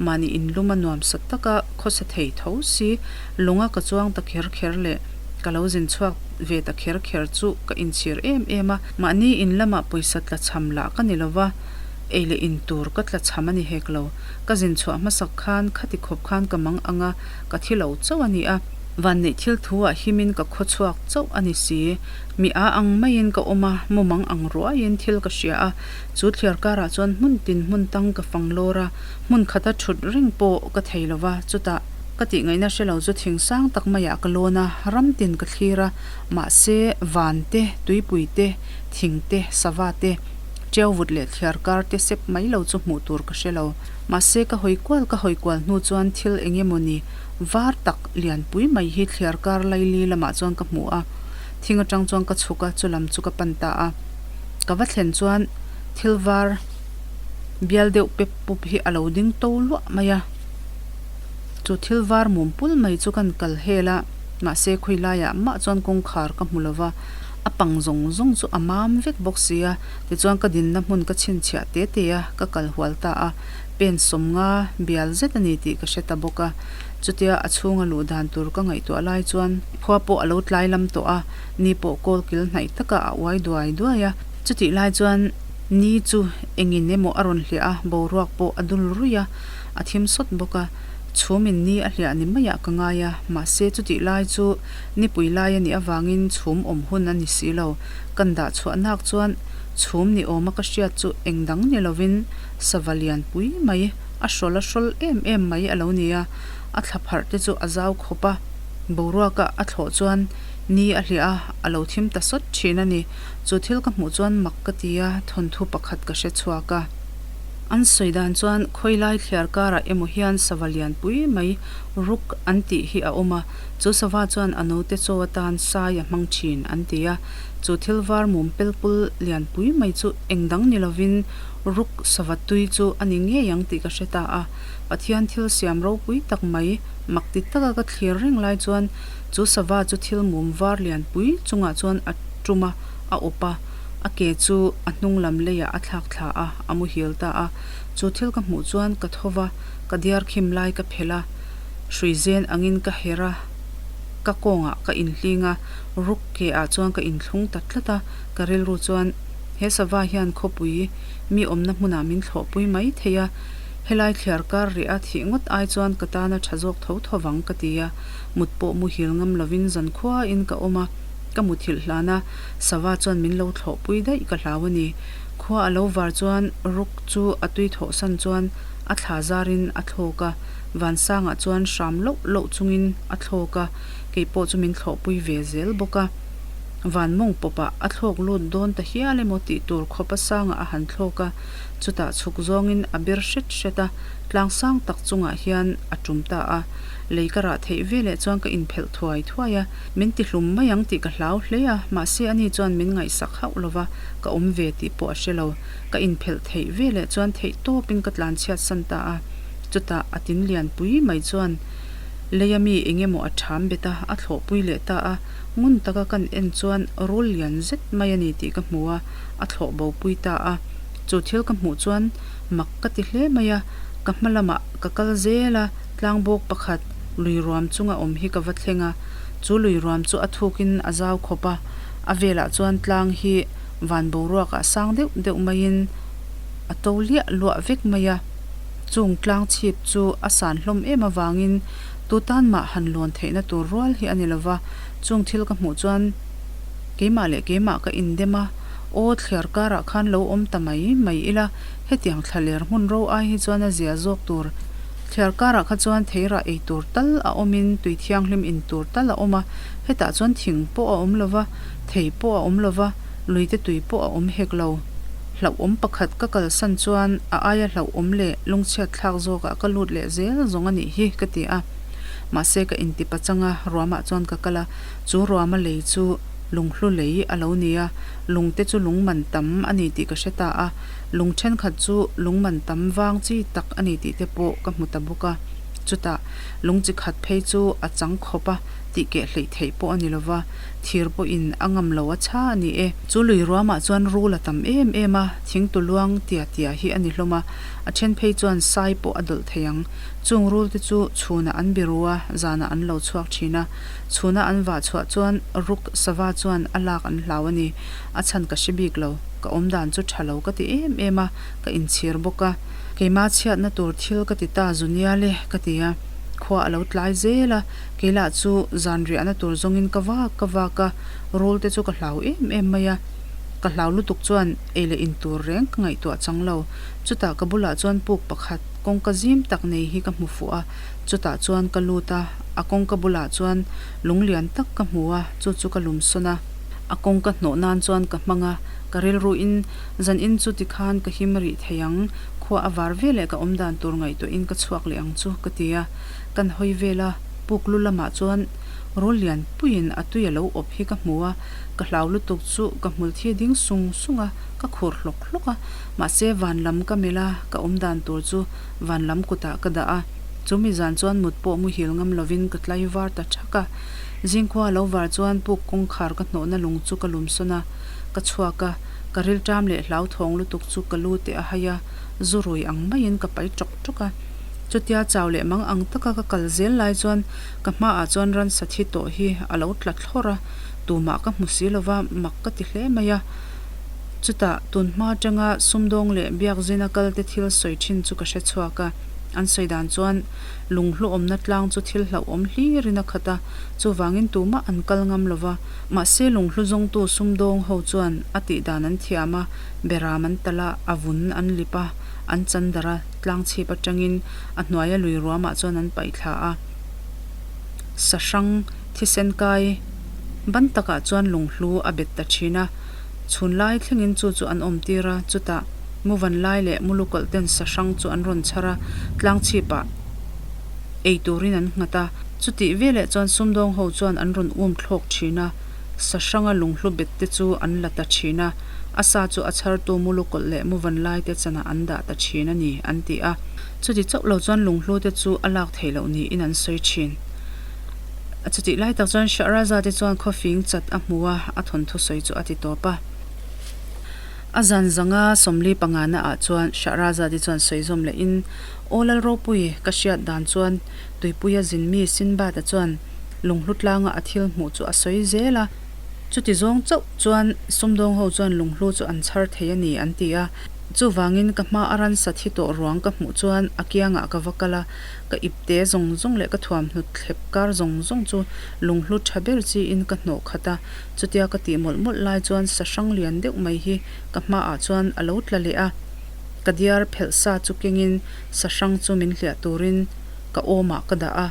mahni inlum a nuamsa taka khawsa thei tho si, lawnga ka chuang ta kher kher leh ka lo zin chhuak ve ta kher kher chu ka inchhir em em a, mahni in lamah pawisa tla chham lah ka ni lova, ei leh in tur ka tla chham a ni hek lo, ka zin chhuah hmasak khan khati khawp khan ka mang ang a, ka thi lo chauh a ni a. Vanneih thil thu ah himin ka khaw chhuak chauh a ni si. Mi a ang maiin ka awm a, mumang ang ruaiin thil ka hria a. Chu thliar karah chuan hmun tin hmun tang ka fang lawr a, hmun khata thut reng pawh ka thei lo va. Chutah ka tih ngaihna hre lo chu thing sang tak maiah ka lawn a, ram tin ka thlir a, mahse van te, tuipui te, thing te, sava te, tiau vut leh thliar kar te sep mai lo chu hmuh tur ka hre lo. Mahse ka hawi kual ka hawi kual hnu chuan thil eng emawni Var tak lianpui mai hi thliar kar laili lamah chuan ka hmu a, thing atang chuan ka chhuk a, chulam chu ka pan ta a. Ka va thlen chuan thil var bial deuh pep pup hi a lo ding to luah mai a. Chu thil var mum pul mai chu kan kal hel a, mahse khawi laiah mah chuan kawngkhar ka hmu lo va, a pang zawng zawng chu a mam vek bawk si a, tichuan ka dinna hmun ka chhinchhiah te te a, ka kal hual ta a. Pen sawmnga bial zet a ni tih ka hre ta bawk a. Chutia a chhunga luh dan tur ka ngaihtuah lai chuan khua pawh a lo tlai lam tawh a, ni pawh kawl kil hnaih takah a uai duai duai a. Chutih lai chuan ni chu engin emaw a rawn hliah a, boruak pawh a dul ruih a, a thim sawt bawk a. Chhumin ni a hliah ni maiah ka ngai a, mahse chutih lai chu nipui lai a nih avangin chhum awm hun a ni si lo. Kan dah chhuah nak chuan chhum ni awma ka hriat chu eng dang ni lovin Sava lian pui mai, a hrawl a hrawl em em mai a lo ni a, a thla pharh te chu a zau khawp a, boruaka a thlawh chuan ni a hliah a, a lo thim ta sawt thin a ni. Chu thil ka hmuh chuan mak ka ti a, thawnthu pakhat ka hre chhuak a. An sawi dan chuan khawilai thliar karah emaw hian sava lian pui mai ruk an tih hi a awm a, chu sava chuan a note chaw atan sai a hmang thin an ti a. Chu thil var mum pelpul lian pui mai chu eng dang ni lovin Ruk sava tui chu a ni ngei ang tih ka hre ta a. Pathian thil siam ropui tak mai, mak ti taka ka thlir reng lai chuan chu sava chu thil mum var lian pui chungah chuan a tum a, a awp a, a ke chu a hnung lam leiah a thlak thla a, a muhil ta a. Chu thil ka hmuh chuan ka tho va, ka diar khim lai ka phelh a, hrui zen angin ka her a, ka kawngah ka inhling a, ruk ke ah chuan ka inthlung ta tlat a, ka rilru chuan. He sava hian khawpui mi awmna hmunah min thlawhpui mai thei a, helai thliar kar rih a thih ngawt ai chuan ka tana tha zawk tho tho vang ka ti a, mut pawh muhil ngam lovin zankhuain ka awm a, ka muthilh hlan a, sava chuan min lo thlawhpui daih ka hlau a ni. Khua a lo var chuan ruk chu a tui thawhsan chuan A thla zarin a thlawk a, vansangah chuan hram loh loh chungin a thlawk a, kei pawh chu min thlawhpui ve zel bawk a. Van mawng pawpah a thlawk lut dawn ta hial emaw tih tur khawpa sangah a han thlawk a, chutah chhuk zawngin a ber hret hret a, tlang sang tak chungah hian a tum ta a. Lei ka rah theih veleh chuan ka inphelh thuai thuai a, min tihlum mai ang tih ka hlau hle a, mahse ani chuan min ngaihsak hauh lova, ka awm ve tih pawh a hre lo. Ka inphelh theih veleh chuan theih tawpin ka tlanchhiat san ta a, chutah a tin lian pui mai chuan leia mi eng emaw a ṭham bet a, a thlawhpui leh ta a, ngun taka kan en chuan rul lian zet mai a ni tih ka hmu a, a thlawh bo pui ta a. Chu thil ka hmuh chuan mak ka ti hle mai a, ka hma lamah ka kal zel a, tlangbawk pakhat lui ruam chunga awm hi ka va thleng a, chu lui ruam chu a thukin a zau khawp a, a velah chuan tlang hi van boruakah sang deuh deuh maiin a to liah luah vek mai a, chung tlang chhip chu a san hlawm em avangin tu tan mah han lawn theihna tur rual hi a ni lova, chung thil ka hmuh chuan keimah leh keimah ka indem a, aw thliar karah khan lo awm ta mai mai ila, hetiang thlaler hmun ro ai hi chuan a zia zawk tur. Thliar karah kha chuan theirah ei tur tal a awmin tui thianghlim in tur tal a awm a, hetah chuan thing pawh a awm lova, thei pawh a awm lova, luite tui pawh a awm hek lo. Hlauhawm pakhat ka kalsan chuan a aia hlauhawm leh lungchhiat thlak zawkah ka lut leh zel zawng a nih hi ka ti a. Mahse ka inti pachang a, ruamah chuan ka kal a, chu ruama lei chu lunghlu lei a lo ni a, lungte chu lung man tam a ni tih ka hre ta a, lung thenkhat chu lung man tam vang chi tak a ni tih te pawh ka hmu ta bawk a. Chutah lung chi khat phei chu a chang khawp a, tih keh hleih theih pawh a ni lo va. Thir pawhin a ngam lo a chha a ni e. Chu lui ruamah chuan rul a tam em em a, thingtu luang tia tia hi a ni hlawm a, a then phei chuan sai pawh a dawlh thei ang. Chung rul te chu chhunah an biru a, zanah an lo chhuak thin a. Chhuna an vah chhuah chuan ruk sava chuan a lak an hlau a ni. A chhan ka hre bik lo. Ka awmdan chu tha lo ka ti em em a, ka inchhir bawk a. Keimah chhiatna tur thil ka ti ta zunial e, ka ti a. Khua a lo tlai zel a. Kei lah chu zan riahna tur zawngin ka vak ka vak a, rul te chu ka hlau em em mai a. Ka hlau lutuk chuan ei leh in tur reng ka ngaihtuah chang lo. Chutah ka bulah chuan puk pakhat kawngka zim tak nei hi ka hmu fuh a, chutah chuan ka lut a, a kawngka bulah chuan lung lian tak ka hmu a, chu chu ka lum sawn a. A kawngka hnawh nan chuan ka hmang a, ka rilruin zan in chu tikhan ka him rih thei ang, khua a var veleh ka awmdan tur ngaihtuahin ka chhuak leh ang chu ka ti a. Kan hawi vel a, puk lu lamah chuan rul lian puiin a tui a lo awp hi ka hmu a, ka hlau lutuk chu ka hmul thi ding sung sung a, ka khur hlawk hlawk a, mahse van lam ka melh a, ka awm dan tur chu van lam kutah ka dah a, chu mi zan chuan mut pawh muhil ngam lovin ka tlai var ta thak a, zingkhua a lo var chuan puk kawngkhar ka hnawhna lung chu ka lum sawn a, ka chhuak a, ka rilṭam leh hlauthawng lutuk chu ka lu te a hai a, zu rui ang maiin ka pai ṭawk ṭawk a. Chutia chau leh mang ang taka ka kal zel lai chuan ka hmaah chuan ransa thi tawh hi a lo tla thlawr a, tumah ka hmu si lova mak ka ti hle mai a. Chutah tun hma atanga sumdawng leh biakzina kalte thil sawi thin chu ka hre chhuak a, an sawi dan chuan lunghluawmna tlang chu thil hlauhawm hlirin a khat a, chuvangin tumah an kal ngam lova, mahse lunghlu zawngtu sumdawng ho chuan a tih dan an thiam a, beram an talh a, a vun an lip a, an chan darh a. Tlang chhip atangin a hnuaia lui ruamah chuan an paih thla a, sahrang thisen kai ban takah chuan lunghlu a bet ta thin a, chhun lai thlengin chu chu an awm tir a, chutah muvan lai leh mulukawlh ten sahrang chu an rawn chhar a, tlang chhipah ei turin an nghat a, chutih veleh chuan sumdawng ho chuan an rawn um thlawk thin a. Sahranga lunghlu bet te chu an la ta thin a, a sa chu a chhartu mulukawlh leh muvanlai te chanah an dah ta thin a ni, an ti a. Chuti chauh lo chuan lunghlu te chu a lak theih loh niin an sawi thin. Chutih lai tak chuan Shahraza te chuan khawfing chat a hmu a, a thawnthu sawi chu a ti tawp a. A zan zanga 45 na ah chuan Shahraza te chuan sawi zawm lehin, Aw Lalropui, ka hriat dan chuan tuipuia zinmi Sinbad-a chuan Lunghlu tlanga a thil hmuh chu a sawi zel a, chuti zawng chauh chuan sumdawng ho chuan lunghlu chu an chhar thei a ni an ti a. Chuvangin ka hma a ransa thi tawh ruang ka hmuh chuan a kiangah ka va kal a, ka ipte zawng zawng leh ka thuamhnu thlep kar zawng zawng chu lunghlu tha ber chiin ka hnawh khat a, chutia ka tih mawlh mawlh lai chuan sahrang lian deuh mai hi ka hmaah chuan a lo tla leh a. Ka diar phelh sa chu kengin sahrang chu min hliah turin ka awmah ka dah a,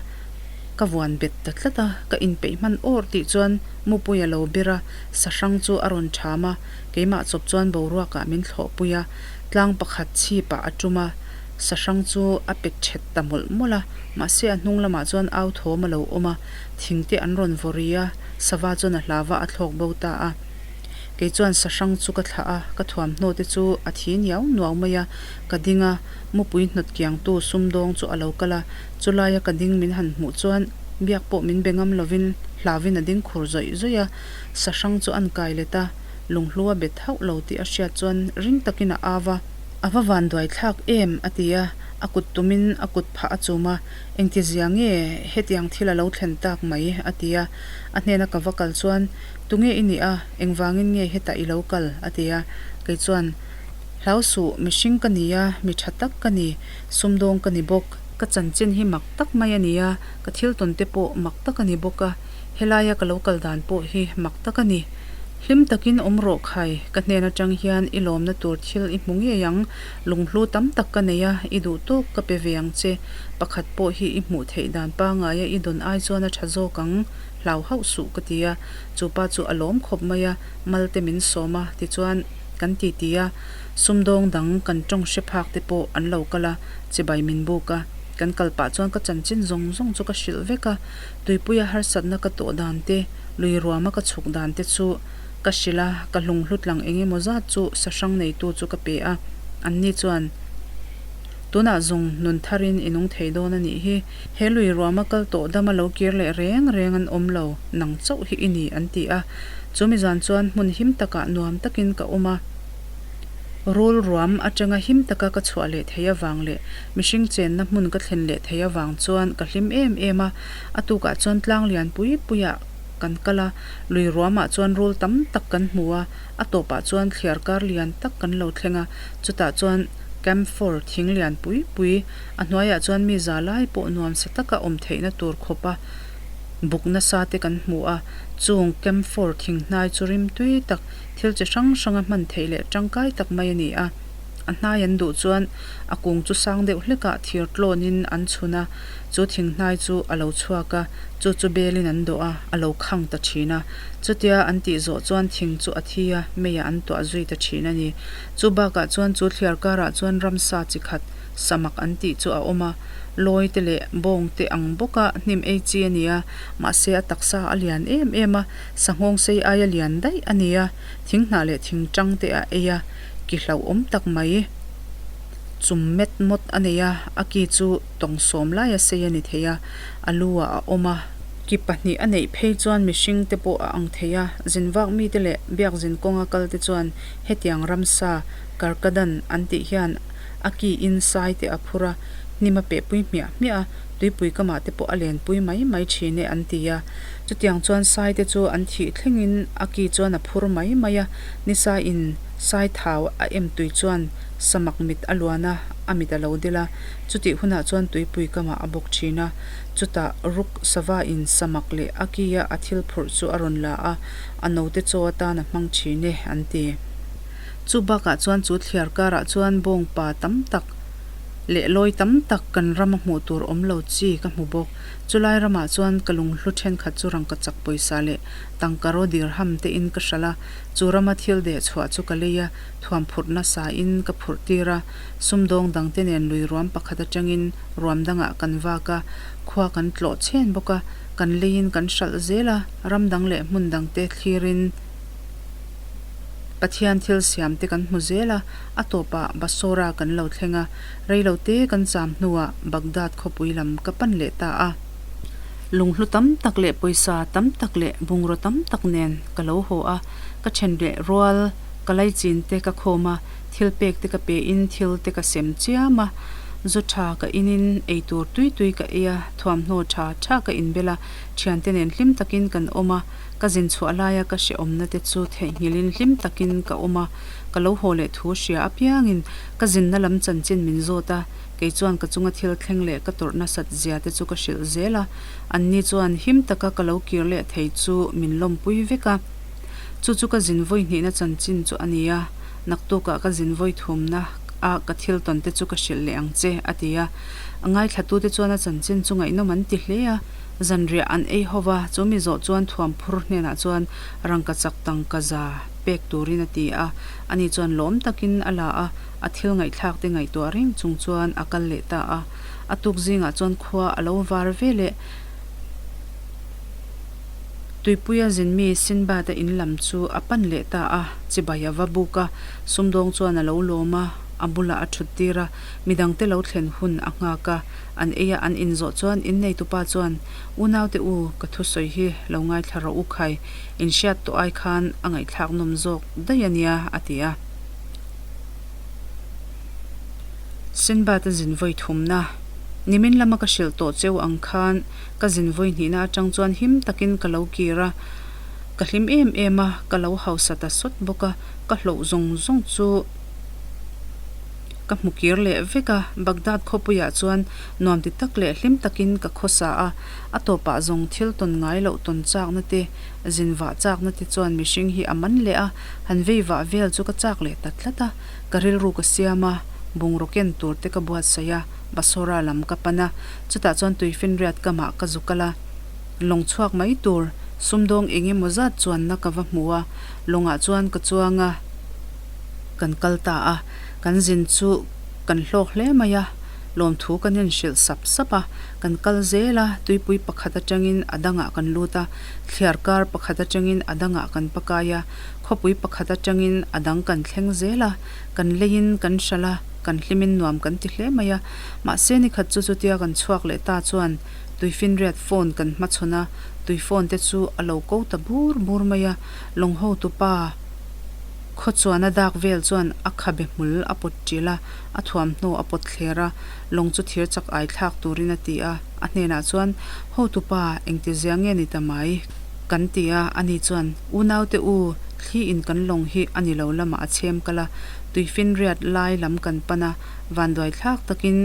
ka vuan bet ta tlat a, ka inpeih hman awr tih chuan mupui a lo ber a, sahrang chu a rawn ṭham a, keimah chawp chuan boruakah min thlawhpui a, tlang pakhat chhipah a tum a, sahrang chu a pet ṭhet ta mawlh mawlh a, mahse a hnung lamah chuan au thawm a lo awm a, thingte an rawn vaw ri a, sava chuan a hlava a thlawk bo ta a. Kei chuan sahrang chu ka thlah a, ka thuamhnaw te chu a thi niau nuau mai a, ka ding a, mupui hnawt kiangtu sumdawng chu a lo kal a, chulaia ka ding min han hmuh chuan biak pawh min be ngam lovin hlauin a ding khur zawih zawih a, sahrang chu an kai let a, lunghlu a bet hauh lo tih a hriat chuan ring takin a au a, A va van duai thlak em? a ti a, a kut tumin a kut phah a chum a, Engtizia nge hetiang thil a lo thlen tak mai? a ti a, a hnena ka va kal chuan Tunge i nih a, engvangin nge hetah i lo kal? a ti a. Kei chuan, Hlau suh, mihring ka ni a, mi tha tak ka ni, sumdawng ka ni bawk. Ka chanchin hi mak tak mai a ni a, ka thil tawn te pawh mak tak a ni bawk a, helaia ka lo kal dan pawh hi mak tak a ni. Hlim takin awm rawh khai, ka hnen atang hian i lawmna tur thil i hmu ngei ang, lunghlu tam tak ka nei a, i duh tawk ka pe ve ang che, pakhat pawh hi i hmuh theih dan pangaia i dawn ai chuan a tha zawk ang. Hlau hauh suh ka ti a, chu pa chu a lawm khawp mai a, mal te min sawm a, tichuan kan ti ti a, sumdawng dang kan tawng hre phak te pawh an lo kal a, chibai min buk a, kan kal pah chuan ka chanchin zawng zawng chu ka hrilh vek a, tuipuia harsatna ka tawh dan te, lui ruama ka chhuk dan te chu ka hrilh a, ka hlung hlutlang eng emaw zat chu sahrang neitu chu ka pe a, anni chuan tunah zawng nun tharin i nung thei dawn a nih hi. He lui ruama kal tawh dama lo kir leh reng reng an awm lo, nang chauh hi i ni, an ti a. Chu mi zan chuan hmun him takah nuam takin ka awm a. Rul ruam atanga him taka ka chhuah leh thei avang leh mihring chenna hmun ka thlen leh thei avang chuan ka hlim em em a. A tukah chuan tlang lian pui puiah kan kal a, lui ruamah chuan rul tam tak kan hmu a, a tawpah chuan thliar kar lian tak kan lo thleng a, chutah chuan camphor thing lian pui pui, A hnuaiah chuan mi za lai pawh nuamsa taka awm theihna tur khawpa buk nasa te kan hmu a, chung camphor thing hnai chu rim tui tak, thil chi hrang hranga hman theih leh tangkai tak mai a ni a. A hnai an duh chuan a kung chu sang deuh hlekah thir tlawnin an chhun a, chu thing hnai chu a lo chhuak a, chu chu belin an dawh a, a lo khang ta thin a. Chutia an tih zawh chuan thing chu a thi a, meiah an tuah zui ta thin a ni. Chu bakah chuan chu thliar karah chuan ramsa chi khat, samak an tih chu a awm a, lawi te leh bawng te ang bawka hnim ei chi a ni a, mahse a taksa a lian em em a, sanghawng sei aia lian daih a ni a, thing hnah leh thing tang te a ei a, ki hlauhawm tak mai chum met mawt a nei a, a ki chu tawng sawm laia sei a ni thei a, a lu ah a awm a. Ki pahnih a neih phei chuan mihring te pawh a ang thei a, zin vak mite leh biakzin kawnga kal te chuan hetiang ramsa karkadan an tih hian A ki in sai te a phur a, hnim a pehpui hmiah hmiah a, tuipui kamah te pawh a lenpui mai mai thin e an ti a. Chutiang chuan sai te chu an thih thlengin a ki chuan a phur mai mai a, nisa in sai thau a em tui chuan samak mit a luan a, a mit a lo dil a, chutih hunah chuan tuipui kamah a bawk thin a. Chutah ruk sava in samak leh a ki a a thil phurh chu a rawn la a, a note chaw atan a hmang thin e an ti. Chu bakah chuan chu thliar karah chuan bawngpa tam tak leh lawi tam tak kan rama hmuh tur awm lo chi ka hmu bawk. Chulai ramah chuan ka lunghlu thenkhat chu rangkachak pawisa leh tangkaraw dirham te in ka hralh a, chu rama thil deh chhuah chu ka lei a, thuam phurh nasa in ka phurh tir a, sumdawng dang te nen lui ruam pakhat atangin ruam dangah kan vak a, khua kan tlawh chhen bawk a, kan leiin kan hralh zel a, ram dang leh hmun dang te thlirin. Pathian thil siam te kan hmu zel a, a tawpah Basora kan lo thleng a, reilo te kan cham hnuah Baghdad khawpui lam ka pan leh ta a. Lunghlu tam tak leh pawisa tam tak leh bungraw tam tak nen ka lo haw a, ka then leh rual ka laichin te ka khawm a, thil pek te ka pe in thil te ka sem chiam a, zu tha ka in in eitur tui tui ka ei a, thuamhnaw tha tha ka inbel a, thiante nen hlim takin kan awm a. Ka zin chhuah laia ka hrehawmna te chu theihnghilhin hlim takin ka awm a, ka lo haw leh thu hria apiangin ka zinna lam chanchin min zawt a, kei chuan ka chunga thil thleng leh ka tawrh nasat zia te chu ka hrilh zel a, anni chuan him taka ka lo kir leh thei chu min lawmpui vek a. Chu chu ka zin vawi hnihna chanchin chu a ni a, naktukah ka zin vawi thumna. a ka thil tawn te chu ka hrilh leh ang che, a ti a. A ngaithlatute chuan a chanchin chu ngaihnawm an ti hle a. Zanriah an ei ho va, chu mi zawh chuan thuamphur hnenah chuan rangkachak tangka za pek turin a ti a. Ani chuan lawm takin a la a, a thil ngaihthlak te ngaihtuah reng chung chuan a kal leh ta a. A tuk zingah chuan khua a lo var ve leh. Tuipuia zinmi Sinbad-a in lam chu a pan leh ta a, chibai a va buk a, sumdawng chuan a lo lawm a, a bulah a thut tir a, midangte lo thlen hun a nghak a, an ei a an inzawh chuan inneitupa chuan, Unaute u, ka thusawi hi lo ngaithla rawh u khai, in hriat tawh ai khan a ngaihthlak nawm zawk daih a nia, a ti a. Sinbad-a zin vawi thumna, Nimin lama ka hrilh tawh cheu ang khan, Ka zin vawi hnihna atang chuan him takin ka lo kir a, ka hlim em em a, ka lo hausa ta sawt bawk a, ka hloh zawng zawng chu ka hmu kir leh vek a, Baghdad khawpuiah chuan nuam ti tak leh hlim takin ka khawsa a, a tawpah zawng thil tawn ngai loh tawn chakna te, zin vah chakna te chuan mihring hi a man leh a, han vei vah vel chu ka chak leh ta tlat a, ka rilru ka siam a, bungraw ken tur te ka buatsaih a, Basora lam ka pan a. Chutah chuan tuifinriat kamah ka zu kal a, lawng chhuak mai tur sumdawng eng emaw zat chuanna ka va hmu a, lawngah chuan ka chuang a, kan kal ta a, kan zin chu kan hlawk hle mai a, lawmthu kan inhrilh sap sap a, kan kal zel a, tuipui pakhat atangin a dangah kan lut a, thliar kar pakhat atangin a dangah kan pakai a, khawpui pakhat atangin a dang kan thleng zel a, kan leiin kan hralh a, kan hlimin nuam kan ti hle mai a. Mahse ni khat chu chutia kan chhuak leh ta chuan tuifinriat phone kan hmachhawn a, tui phone te chu a lo ko ta bur bur mai a, lawng hotupa khaw chuan a dak vel chuan a khabe hmul a pawt ṭil a, a thuamhnaw a pawt thler a, lawng chu thir chak ai thlak turin a ti a, a hnenah chuan hotupa engtizia nge ni ta mai? Kan ti a, ani chuan unaute u thli in kan lawng hi a ni lo lamah a chhem kal a, tuifinriat lai lam kan pan a, Vanduai thlak takin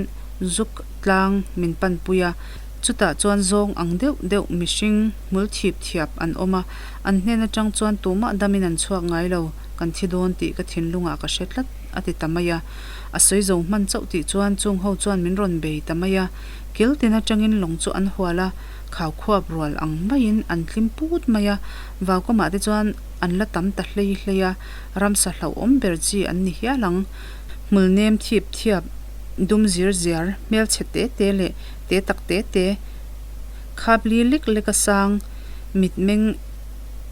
zuk tlang min panpui a, chutah chuan zawng ang deuh deuh mihring hmul thip thiap an awm a, an hnen atang chuan tumah damin an chhuak ngai lo, kan thi dawn tih ka thinlungah ka hre tlat a ti ta mai a. A sawi zo hman chauh tih chuan chung ho chuan min rawn bei ta mai a, kil tin atangin lawng chu an hual a, khau khuap rual ang maiin an tlim put mai a, vaukamah te chuan an la tam ta hlei hlei a, ramsa hlauhawm ber chi an ni hial ang. Hmul nem thip thiap, dum zir ziar, hmelchhe te te leh te tak te te, khap li lek lek a sang, mitmeng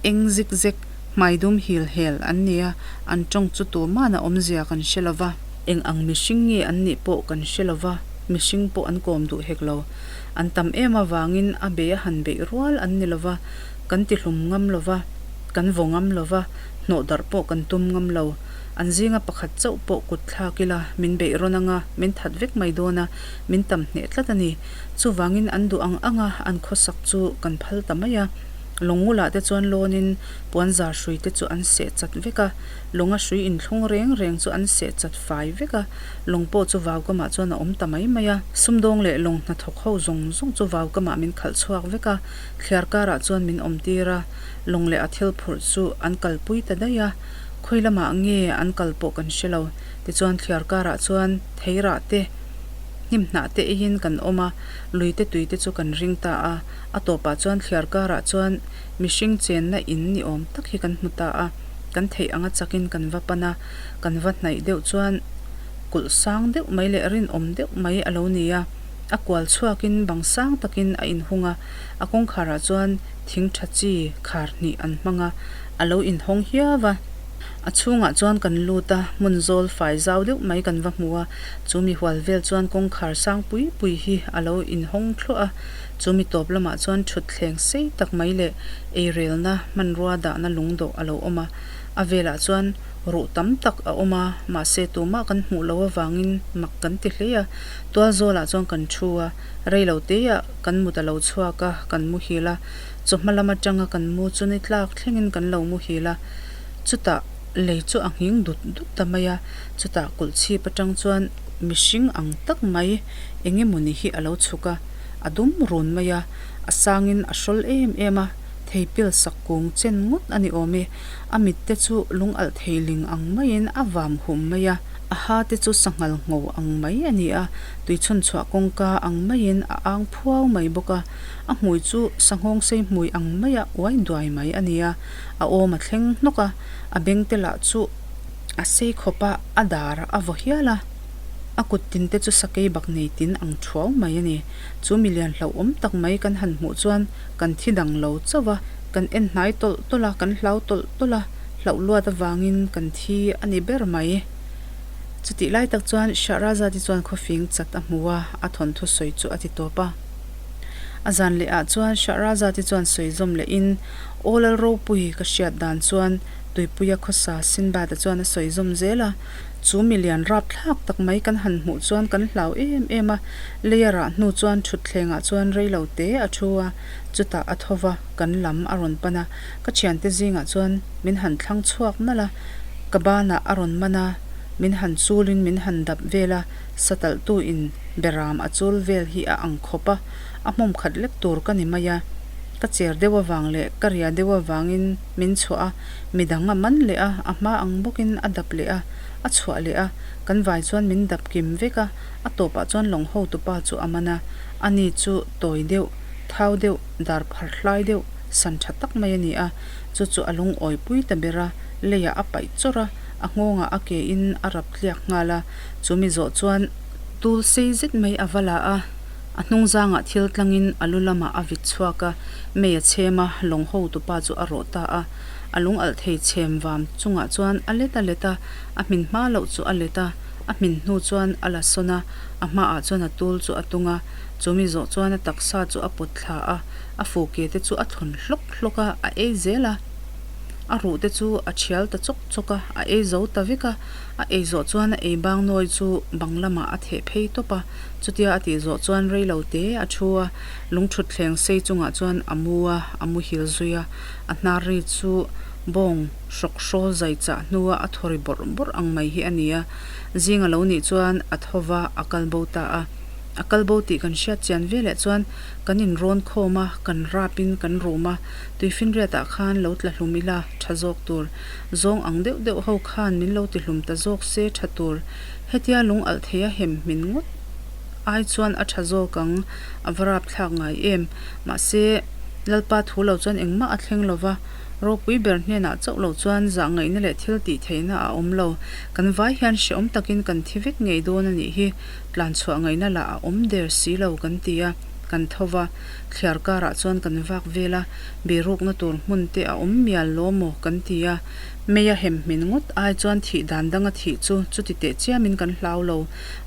eng zik zek, hmai dum hil hel an ni a, an tawng chu tumana awmzia kan hre lo va. Eng ang mihring nge an nih pawh kan hre lo va, mihring pawh an kawm duh hek lo. An tam em avangin a bei a han beih rual an ni lo va, kan tihlum ngam lo va, kan vaw ngam lo va, hnawh darh pawh kan tum ngam lo. An zinga pakhat chauh pawh kut thlak ila, min beih rawn anga, min that vek mai dawn a, min tam hneh tlat a ni. Chuvangin an duh ang anga an khawsak chu kan phal ta mai a. Lawngngula te chuan lawnin puanzar hrui te chu an seh chat vek a, lawnga hrui inthlung reng reng chu an seh chat fai vek a, lawng pawh chu vaukamah chuan a awm ta mai mai a. Sumdawng leh lawng hnathawk ho zawng zawng chu vaukamah min khalh chhuak vek a, thliar karah chuan min awmtir a, lawng leh a thil phurh chu an kalpui ta daih a. Khawi lamah nge an kal pawh kan hre lo. Tichuan thliar karah chuan theirah te, hnim hnah te eiin kan awm a, lui te tui te chu kan ring ta a. A tawpah chuan thliar karah chuan mihring chenna in ni awm tak hi kan hmu ta a. Kan theih anga chakin kan va pan a, kan va hnaih deuh chuan kulh sang deuh mai leh rinawm deuh mai a lo ni a. A kual chhuakin bang sang takin a inhung a, a kawngkharah chuan thing tha chi khar hnih an hmang a. A lo inhawng hiau a, a chhungah chuan kan lut a, hmun zawl fai zau deuh mai kan va hmu a, chu mi hual vel chuan kawngkhar sang pui pui hi a lo inhawng thluah a, chu mi tawp lamah chuan thutthleng sei tak mai leh eirelna hmanrua dahna lungdawh a lo awm a, a velah chuan ruh tam tak a awm a, mahse tumah kan hmuh loh avangin mak kan ti hle a, tual zawlah chuan kan thu a, rei lo teah kan mut a lo chhuak a, kan muhil a. Chawhma lam atanga kan mu chu ni tlak thlengin kan lo muhil a, chutah lei chu a nghing dut dut ta mai a, chutah kulh chhip atang chuan mihring ang tak mai eng emawni hi a lo chhuk a, a dum run mai a, a sangin a hrawl em em a, thei pil sak kung chen ngawt a ni awm e, a mit te chu lung alh thei ling ang maiin a vam hum mai a. A ha te chu sanghal ngho ang mai a ni a, tuichhunchhuah kawngka ang maiin a ang phuau mai bawk a. A hmui chu sanghawng sei hmui ang maia uai duai mai a ni a, a awm a thleng hnawk a, a beng te lah chu a sei khawp a, a dar a vaw hial a. A kut tin te chu sakei bak nei tin ang thuau mai a ni. Chu milian hlauhawm tak mai kan han hmuh chuan kan thi dang lo chauh a, kan en hnai tawlh tawlh a, kan hlau tawlh tawlh a, hlauh luat avangin kan thi a ni ber mai. Chutih lai tak chuan Shahrazad-i chuan khawfing chat a hmu a, a thawnthu sawi chu a ti tawp a. A zan leh ah chuan Shahrazad-i chuan sawi zawm leh in, Aw Lal Ropui ka hriat dan chuan Tuipuia khawsa Sinbad-a chuan a sawi zawm zel a, chu milian rapthlak tak mai kan han hmuh chuan kan hlau em em a, Lei a rah hnu chuan thutthlengah chuan rei lo te a thu a, chutah a tho va, kan lam a rawn pan a. Ka thiante zingah chuan min han thlang chhuak nalh a, ka banah a rawn man a, min han chulin min han dap vel a, satalhtu in beram a chul vel hi a ang khawp a, a hmawm khat lek tur ka ni mai a. Ka cher deuh avang leh ka ria deuh avangin min chhuah a, midang a man leh a, a hma ang bawkin a dap leh a, a chhuah leh a, kan vai chuan min dap kim vek a. A tawpah chuan lawng hotupa chu a man a, ani chu tawi deuh, thau deuh, dar phar hlai deuh, san tha tak mai a ni a, chu chu a lungawi pui ta ber a, leiah a paih chawrh a, a nghawngah a ke in a rap tliak nghal a, chu mi zawh chuan tul sei zet mai a va la a, a hnung zangah thil tlangin a lu lamah a vit chhuak a, mei a chhem a, lawng hotupa chu a rawh ta a, a lung alh thei chhem vam chungah chuan a let a let a, a hmin hma loh chu a let a. A hmin hnu chuan a la sawn a, a hmaah chuan a tul chu a tung a, chumi zawh chuan a taksa chu a pawt thla a, a fu ke te chu a thlawn hlawk hlawk a, a ei zel a. A ruh te chu a thial ta chawk chawk a, a ei zo ta vek a, a ei zawh chuan a ei bang nawi chu bang lamah a theh phei tawp a, chutia a tih zawh chuan rei lo te a thu a, lungthutthleng sei chungah chuan a mu a, a muhil zui a, a hnar ri chu bawng hrawk hrawl zai chah hnua a thaw ri bawrh bawrh ang mai hi a ni a, zing a lo nih chuan a tho va, a kal bo ta a. A kal bo tih kan hriat chian veleh chuan kan inrawn khawm a, kan rap in kan rum a, tuifinriat ah khan lo tla hlum ila tha zawk tur, zawng ang deuh deuh ho khan min lo ti hlum ta zawk se tha tur, hetia lung alh thei a hem hmin ngawt ai chuan a tha zawk ang, a va rap thlak ngai em, mahse Lalpa thu lo chuan engmah a thleng lova. Ropui ber hnenah chauh loh chuan zah ngaihna leh thil tih theihna a awm lo. Kan vai hian hrehawm takin kan thi vek ngei dawn a nih hi. Tlan chhuah ngaihna lah a awm der si lo kan ti a, kan tho va. Thliar karah chuan kan vak vel a, birukna tur hmun te a awm mial lo maw kan ti a. Mei a hem hmin ngawt ai chuan thih dan danga thih chu chuti teh chiamin kan hlau lo.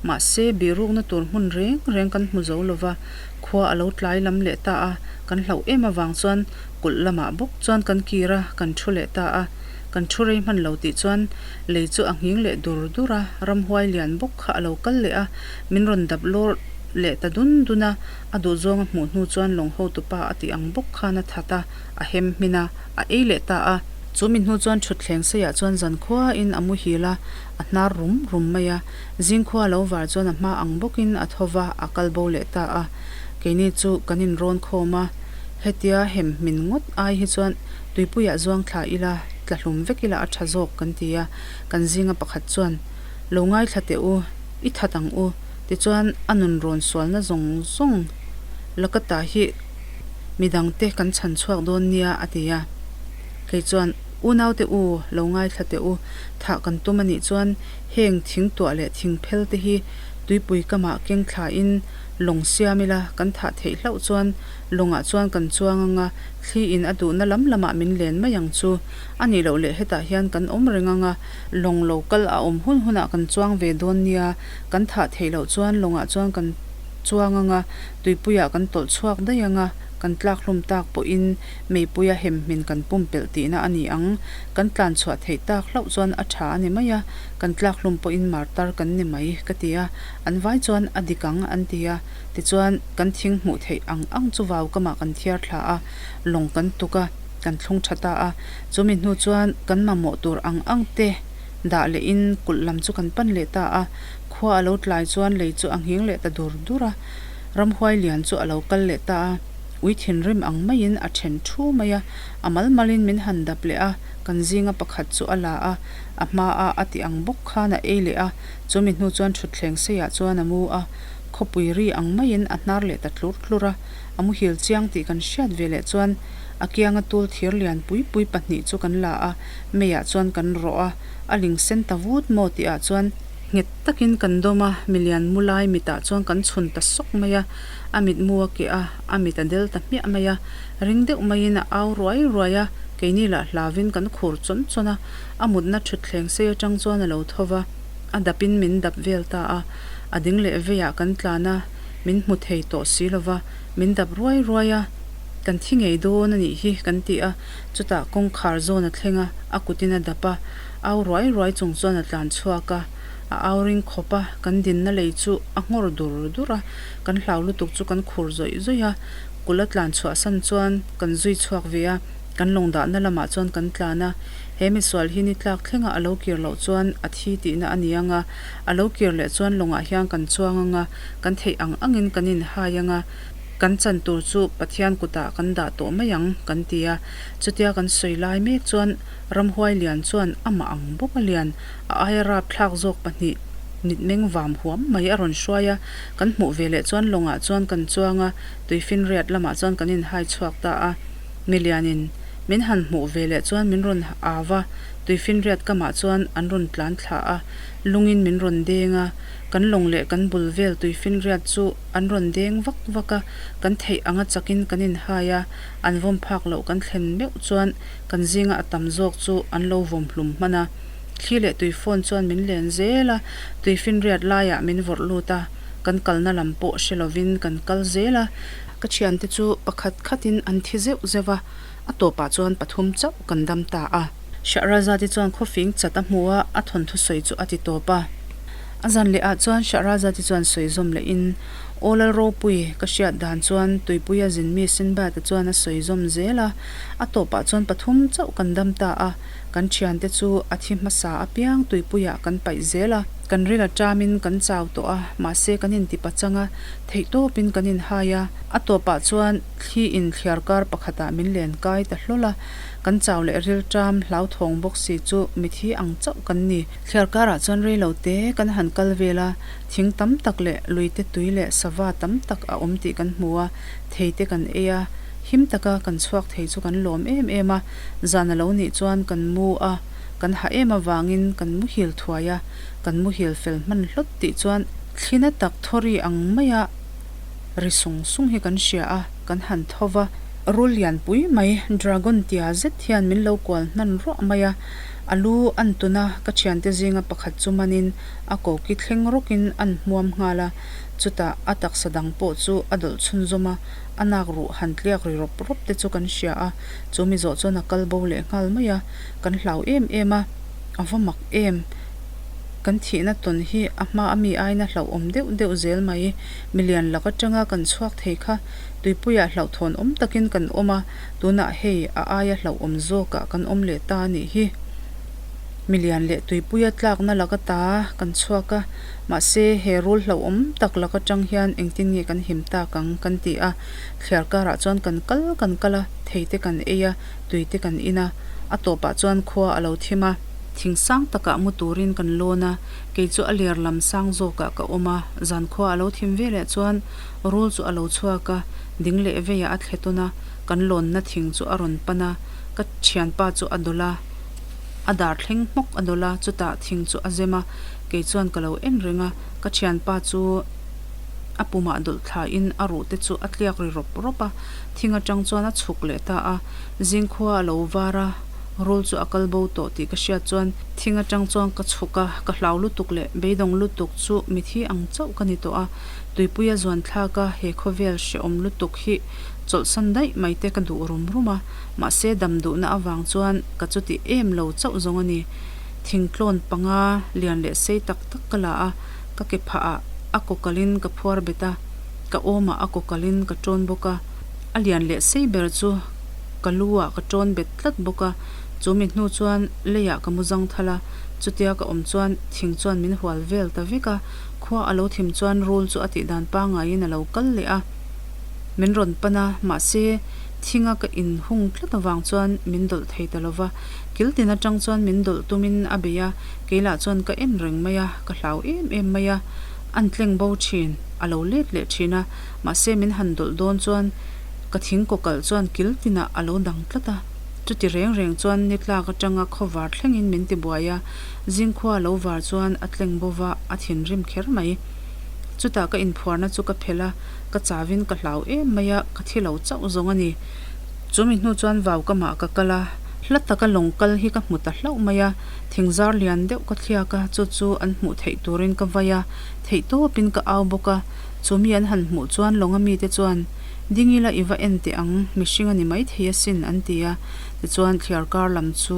Mahse, birukna tur hmun reng reng kan hmu zo lo va, khua a lo tlai lam leh ta a, kan hlauh em avang chuan Kulh lamah bawk chuan kan kir a, kan thu leh ta a. Kan thu rei hman lo tih chuan lei chu a nghing leh dur dur a, ramhuai lian bawk kha a lo kal leh a, min rawn dap lawr leh ta dun dun a, a duhzawng a hmuh hnu chuan lawng hotupa a tih ang bawk khan a that a, a hem hmin a, a ei leh ta a. Chu mi hnu chuan thutthleng seiah chuan zankhuain a muhil a, a hnar rum rum mai a. Zingkhua lo var chuan a hma ang bawkin a tho va, a kal bo leh ta a. Keini chu kan inrawn khawm a. Hetia hem hmin ngawt ai hi chuan tuipuiah zuang thla ila, tla hlum vek ila a tha zawk kan ti a, kan zinga pakhat chuan, Lo ngaithla teh u, i that ang u, tichuan a nun rawn sualna zawng zawng laka ta hi midangte kan chhan chhuak dawn nia a ti a. Kei chuan, Unaute u, lo ngaithla teh u, thah kan tum a nih chuan heng thing tuah leh thing phel te hi tuipui kamah keng thlain lawng siam ila kan thah theih hlauh chuan Lawngah chuan kan chuang ang a, thli in a duhna lam lamah min len mai ang chu. A nih loh leh hetah hian kan awm reng ang a, lawng lo kal a awm hun hunah kan chuang ve dawn nia, kan thah theih loh chuan lawngah chuan kan chuang ang a, tuipuiah kan tawlh chhuak daih ang a, kan tlak hlum tak pawhin meipuia hem hmin kan pumpelh tihna a ni ang. Kan tlan chhuah theih tak hlauh chuan a tha a ni mai a, kan tlak hlum pawhin martar kan ni mai, ka ti a. An vai chuan a dik ang an ti a. Tichuan, kan thing hmuh theih ang ang chu vau kamah kan thiar thla a, lawng kan tuk a, kan thlung tha ta a. Chumi hnu chuan kan mamawh tur ang ang te dah lehin kulh lam chu kan pan leh ta a. Khua a lo tlai chuan lei chu a nghing leh ta dur dur a, ramhuai lian chu a lo kal leh ta a. Ui thinrim ang maiin a then thu mai a, a mal malin min han dap leh a, kan zinga pakhat chu a la a, a hmaa a tih ang bawk khan a ei leh a, chumi hnu chuan thutthleng seiah chuan a mu a, khawpui ri ang maiin a hnar leh ta tlur tlur a, a muhil chiang tih kan hriat ve leh chuan a kianga tul thir lian pui pui pahnih chu kan la a, meiah chuan kan rawh a, a ling sen ta vut maw tihah chuan nghet takin kan dawm a, milian mu lai mitah chuan kan chhun ta sawk mai a. A mitmu a keh a, a mit a del ta hmiah mai a. Ring deuh maiin a au ruai ruai a, keini lah hlavin kan khur chawn chawn a. A mutna thutthleng sei atang chuan a lo tho va, a dapin min dap vel ta a. A ding leh veiah kan tlan a, min hmu thei tawh si lo va, min dap ruai ruai a. Kan thi ngei dawn a nih hi kan ti a, chutah kawngkhar zawn a thleng a, a kutin a dap a, au ruai ruai chung chuan a tlan chhuak a. A au ring khawp a, kan dinna lei chu a nghawr dur dur a. Kan hlau lutuk chu kan khur zawih zawih a, kulh a tlan chhuah san chuan kan zui chhuak ve a, kan lawng dahna lamah chuan kan tlan a. He misual hi ni tlak thlenga a lo kir loh chuan a thi tihna a ni ang a, a lo kir leh chuan lawngah hian kan chuang ang a, kan theih ang angin kan inhai ang a, kan chan tur chu Pathian kutah kan dah tawh mai ang kan ti a. Chutia kan sawi lai mek chuan ramhuai lian chuan amah ang bawk a lian, a aia rapthlak zawk pahnih mitmeng vam huam mai a rawn hruai a. Kan hmuh ve leh chuan lawngah chuan kan chuang a, tuifinriat lamah chuan kan inhai chhuak ta a. Milianin min han hmuh ve leh chuan min rawn au va, tuifinriat kamah chuan an rawn tlan thla a, lungin min rawn deng a. Kan lawng leh kan bul vel tuifinriat chu an rawn deng vak vak a, kan theih anga chakin kan inhai a, an vawm phak loh kan thlen meuh chuan kan zinga a tam zawk chu an lo vawm hlum hman a. Thli leh tui phone chuan min len zel a, tui finriat laiah min vawrh lut a, kan kalna lam pawh hre lovin kan kal zel a. Ka thiante chu pakhat khatin an thi zeuh zeuh a, a tawpah chuan pathum chauh kan dam ta a. Shahrazadi chuan khawfing chat a hmu a, a thawnthu sawi chu a ti tawp a. A zan leh ah chuan Shahrazadi chuan sawi zawm lehin, Aw Lalropui, ka hriat dan chuan tuipuia zinmi Sinbad-a chuan a sawi zawm zel a, a tawpah chuan pathum chauh kan dam ta a. Kan thiante chu a thi hmasa apiang tuipuiah kan paih zel a, kan ril a tamin kan chau tawh a, mahse kan intipa chang a, theihtawpin kan inhai a. A tawpah chuan thli in thliar kar pakhatah min len kai ta hlawl a, kan chau leh ril tam hlauthawng bawk si chu mithi ang chauh kan ni. Thliar karah chuan rei lo te kan han kal vel a, thing tam tak leh luite tui leh sava tam tak a awm tih kan hmu a, thei te kan ei a, him taka kan chhuak thei chu kan lawm em em a. Zan a lo nih chuan kan mu a, kan hah em avangin kan muhil thuai a, kan muhil fel hman hlawt tih chuan thlina tak thawri ang maia ri sung sung hi kan hria a, kan han tho va. Rul lian pui mai, dragon tia zet hian min lo kual hnan ruah mai a, a lu an tun a, ka thiante zinga pakhat chu manin a koki thleng rawkin an hmuam nghal a, chutah a taksa dang pawh chu a dawlh chhunzawm a, a nak ruh han tliak ri rawp rawp te chu kan hria a. Chu mi zawh chuan a kal bo leh nghal mai a, kan hlau em em a, a va mak em? Kan thihna tawn hi a hma a mi aina hlauhawm deuh deuh zel mai. Milian lak atanga kan chhuak thei kha tuipuiah hlauhthawn awm takin kan awm a, tunah hei a aia hlauhawm zawkah kan awm leh ta a nih hi. Milian leh tuipuia tlakna lak ata kan chhuak a, mahse he rul hlauhawm tak lak atang hian engtin nge kan him tak ang kan ti a. Thliar karah chuan kan kal kan kal a, thei te kan ei a, tui te kan in a, a tawpah chuan khua a lo thim a. Thing sang takah mu turin kan lawn a, kei chu a ler lam sang zawkah ka awm a, zan khua a lo thim ve leh chuan rul chu a lo chhuak a, ding leh veiah a thle tawn a, kan lawnna thing chu a rawn pan a, ka thianpa chu a dawlh a, a dar thleng hmawk a dawlh a, chutah thing chu a zem a, kei chuan ka lo en reng a, ka thianpa chu. A pumah dawlh thlain a ruh te chu a tliak ri rawp rawp a, thing atang chuan a chhuk leh ta a. Zingkhua a lo var a, rul chu a kal bo tawh tih ka hriat chuan thing atang chuan ka chhuk a, ka hlau lutuk leh beidawng lutuk chu mithi ang chauh ka ni tawh a. Tuipui a zuan thlak a, he khawvel hrehawm lutuk hi chawlhsan daih mai te ka duh rum rum a, mahse dam duhna avang chuan ka chuti em lo chauh zawng a ni. Thingtlawn panga lian leh sei tak tak ka la a. Ka ke phah ah a kaw kalin ka phuar bet a, ka awm ah a kaw kalin ka tawn bawk a, a lian leh sei ber chu ka lu ah ka tawn bet tlat bawk a, chu mi hnu chuan lei ah ka mu zang thal a, chutia ka awm chuan thing chuan min hual vel ta vek a, khua a lo thim chuan rul chu a tih dan pangaiin a lo kal leh a. Min rawn pan a, mahse, thinga ka inhung tlat avang chuan min dawlh thei ta lo va. Kil tin atang chuan min dawlh tumin a bei a, kei lah chuan ka en reng mai a, ka hlau em em mai a. An tleng bo thin, a lo let leh thin a, mahse min han dawlh dawn chuan ka thing kawkalh chuan kil tinah a lo dang tlat a. Chuti reng reng chuan ni tlak atanga khawvar thlengin min ti buai a, zingkhua a lo var chuan a tleng bo va, a thinrim kher mai. Chutah ka inphuarna chu ka phelh a, ka chavin ka hlau em mai a, ka thi lo chauh zawng a ni. Chumi hnu chuan vau ka mah ka kal a, hla taka lawng kal hi ka hmu ta hlauh mai a, thingzar lian deuh ka thliak a, chu chu an hmuh theih turin ka vai a, theih tawpin ka au bawk a, chumi an han hmuh chuan lawnga mite chuan, Ding ila i va en teh ang, mihring a ni maithei asin an ti a, tichuan thliar kar lam chu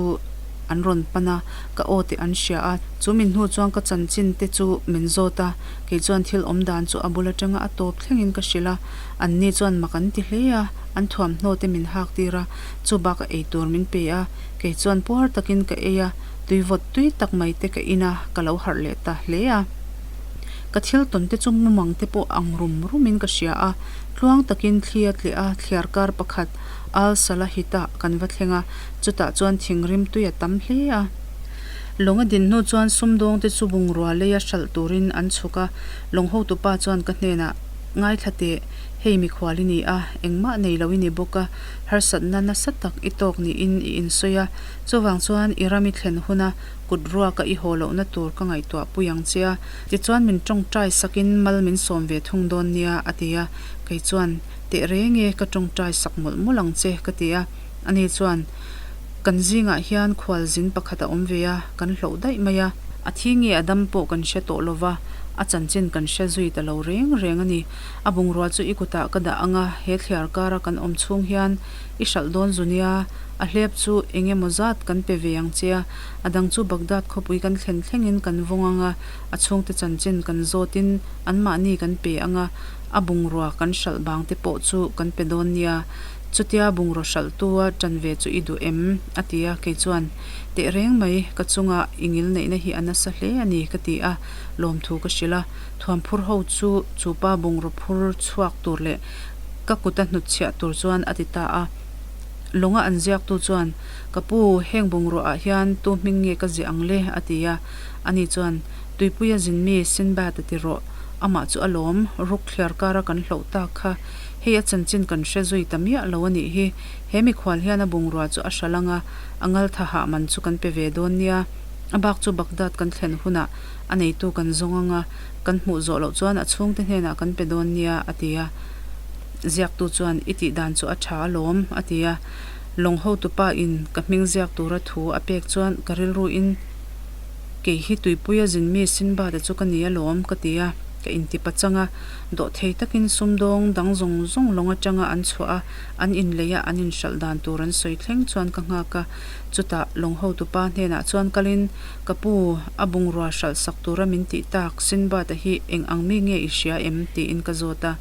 an rawn pan a, ka aw teh an hria a, chu min hnu chuan ka chanchin te chu min zawt a, kei chuan thil awm dan chu a bul atanga a tawp thlengin ka hrilh a, anni chuan mak an ti hle a, an thuamhnaw te min hak tir a, chu bakah ei tur min pe a, kei chuan puar takin ka ei a, tui vawt tui tak mai te ka in a, ka lo harh leh ta hle a. Ka thil tawn te chu mumang te pawh ang rum rumin ka hria a, tluang takin thli a tleh a, thliar kar pakhat Al Salahita kan va thleng a, chutah chuan thingrim tui a tam hle a. Lawng a din hnu chuan sumdawng te chu bungrua leia hralh turin an chhuk a, lawng hotupa chuan ka hnenah, Ngaithla teh, hei mikhual i ni a, engmah nei lo i ni bawk a, harsatna nasa tak i tawk niin i insawi a, chuvang chuan i ram i thlen huna kut ruaka i haw lohna tur ka ngaihtuah pui ang che a, tichuan min tawngtai sakin mal min sawm ve thung dawn nia, a ti a, kei chuan, Teh reng e, ka tawngtai sak mawlh mawlh ang che, ka ti a, ani chuan, Kan zingah hian khualzin pakhat a awm ve a, kan hloh daih mai a. A thi nge a dam pawh kan hre tawh lova, a chanchin kan hre zui ta lo reng reng a ni. A bungrua chu i kutah ka dah ang a, he thliar kara kan awm chhung hian i hralh dawn zu nia, a hlep chu eng emaw zat kan pe ve ang che a, a dang chu Baghdad khawpui kan thlen thlengin kan vawng ang a, a chhungte chanchin kan zawtin anmahni kan pe ang a, a bungrua kan hralh bang te pawh chu kan pe dawn nia. Chutia bungraw hralhtua ṭan ve chu i duh em? a ti a, kei chuan, Teh reng mai, ka chunga i ngil neihna hi a nasa hle a ni, ka ti a, lawmthu ka hrilh a. Thuamphur ho chu chu pa bungraw phur chhuak tur leh ka kuta hnutchhiah tur chuan a ti ta a. Lawnga an ziaktu chuan, Ka pu, heng bungraw-ah hian tu hming nge ka ziah ang le? a ti a. Ani chuan, Tuipuia zin mi Sinbad a ti rawh, amah chu a lawm, ruk thliar kara kan hloh tak kha. Hei a chanchin kan hre zui ta miah lo a nih hi. He mikhual hian a bungrua chu a hral ang a, a ngaltha hah man chu kan pe ve dawn nia. A bak chu Baghdad kan thlen hunah a neitu kan zawng ang a, kan hmuh zawh loh chuan a chhungte hnenah kan pe dawn nia, a ti a. Ziaktu chuan, I tih dan chu a tha alawm, a ti a. Lawng hotupa in ka hming ziak tura thu a pek chuan ka rilruin, Kei hi tuipuia zin mi Sinbad-a chu ka ni alawm, ka ti a, ka intipa chang a. Dawhthei takin sumdawng dang zawng zawng lawng atanga an chhuah a, an inlei a, an inhralh dan tur an sawi thleng chuan ka nghak a. Chutah lawng hotupa hnenah chuan kalin, Ka pu, a bungrua hralh sak tura min tih tak Sinbad-a hi eng ang mi nge i hria em? tiin ka zawt a.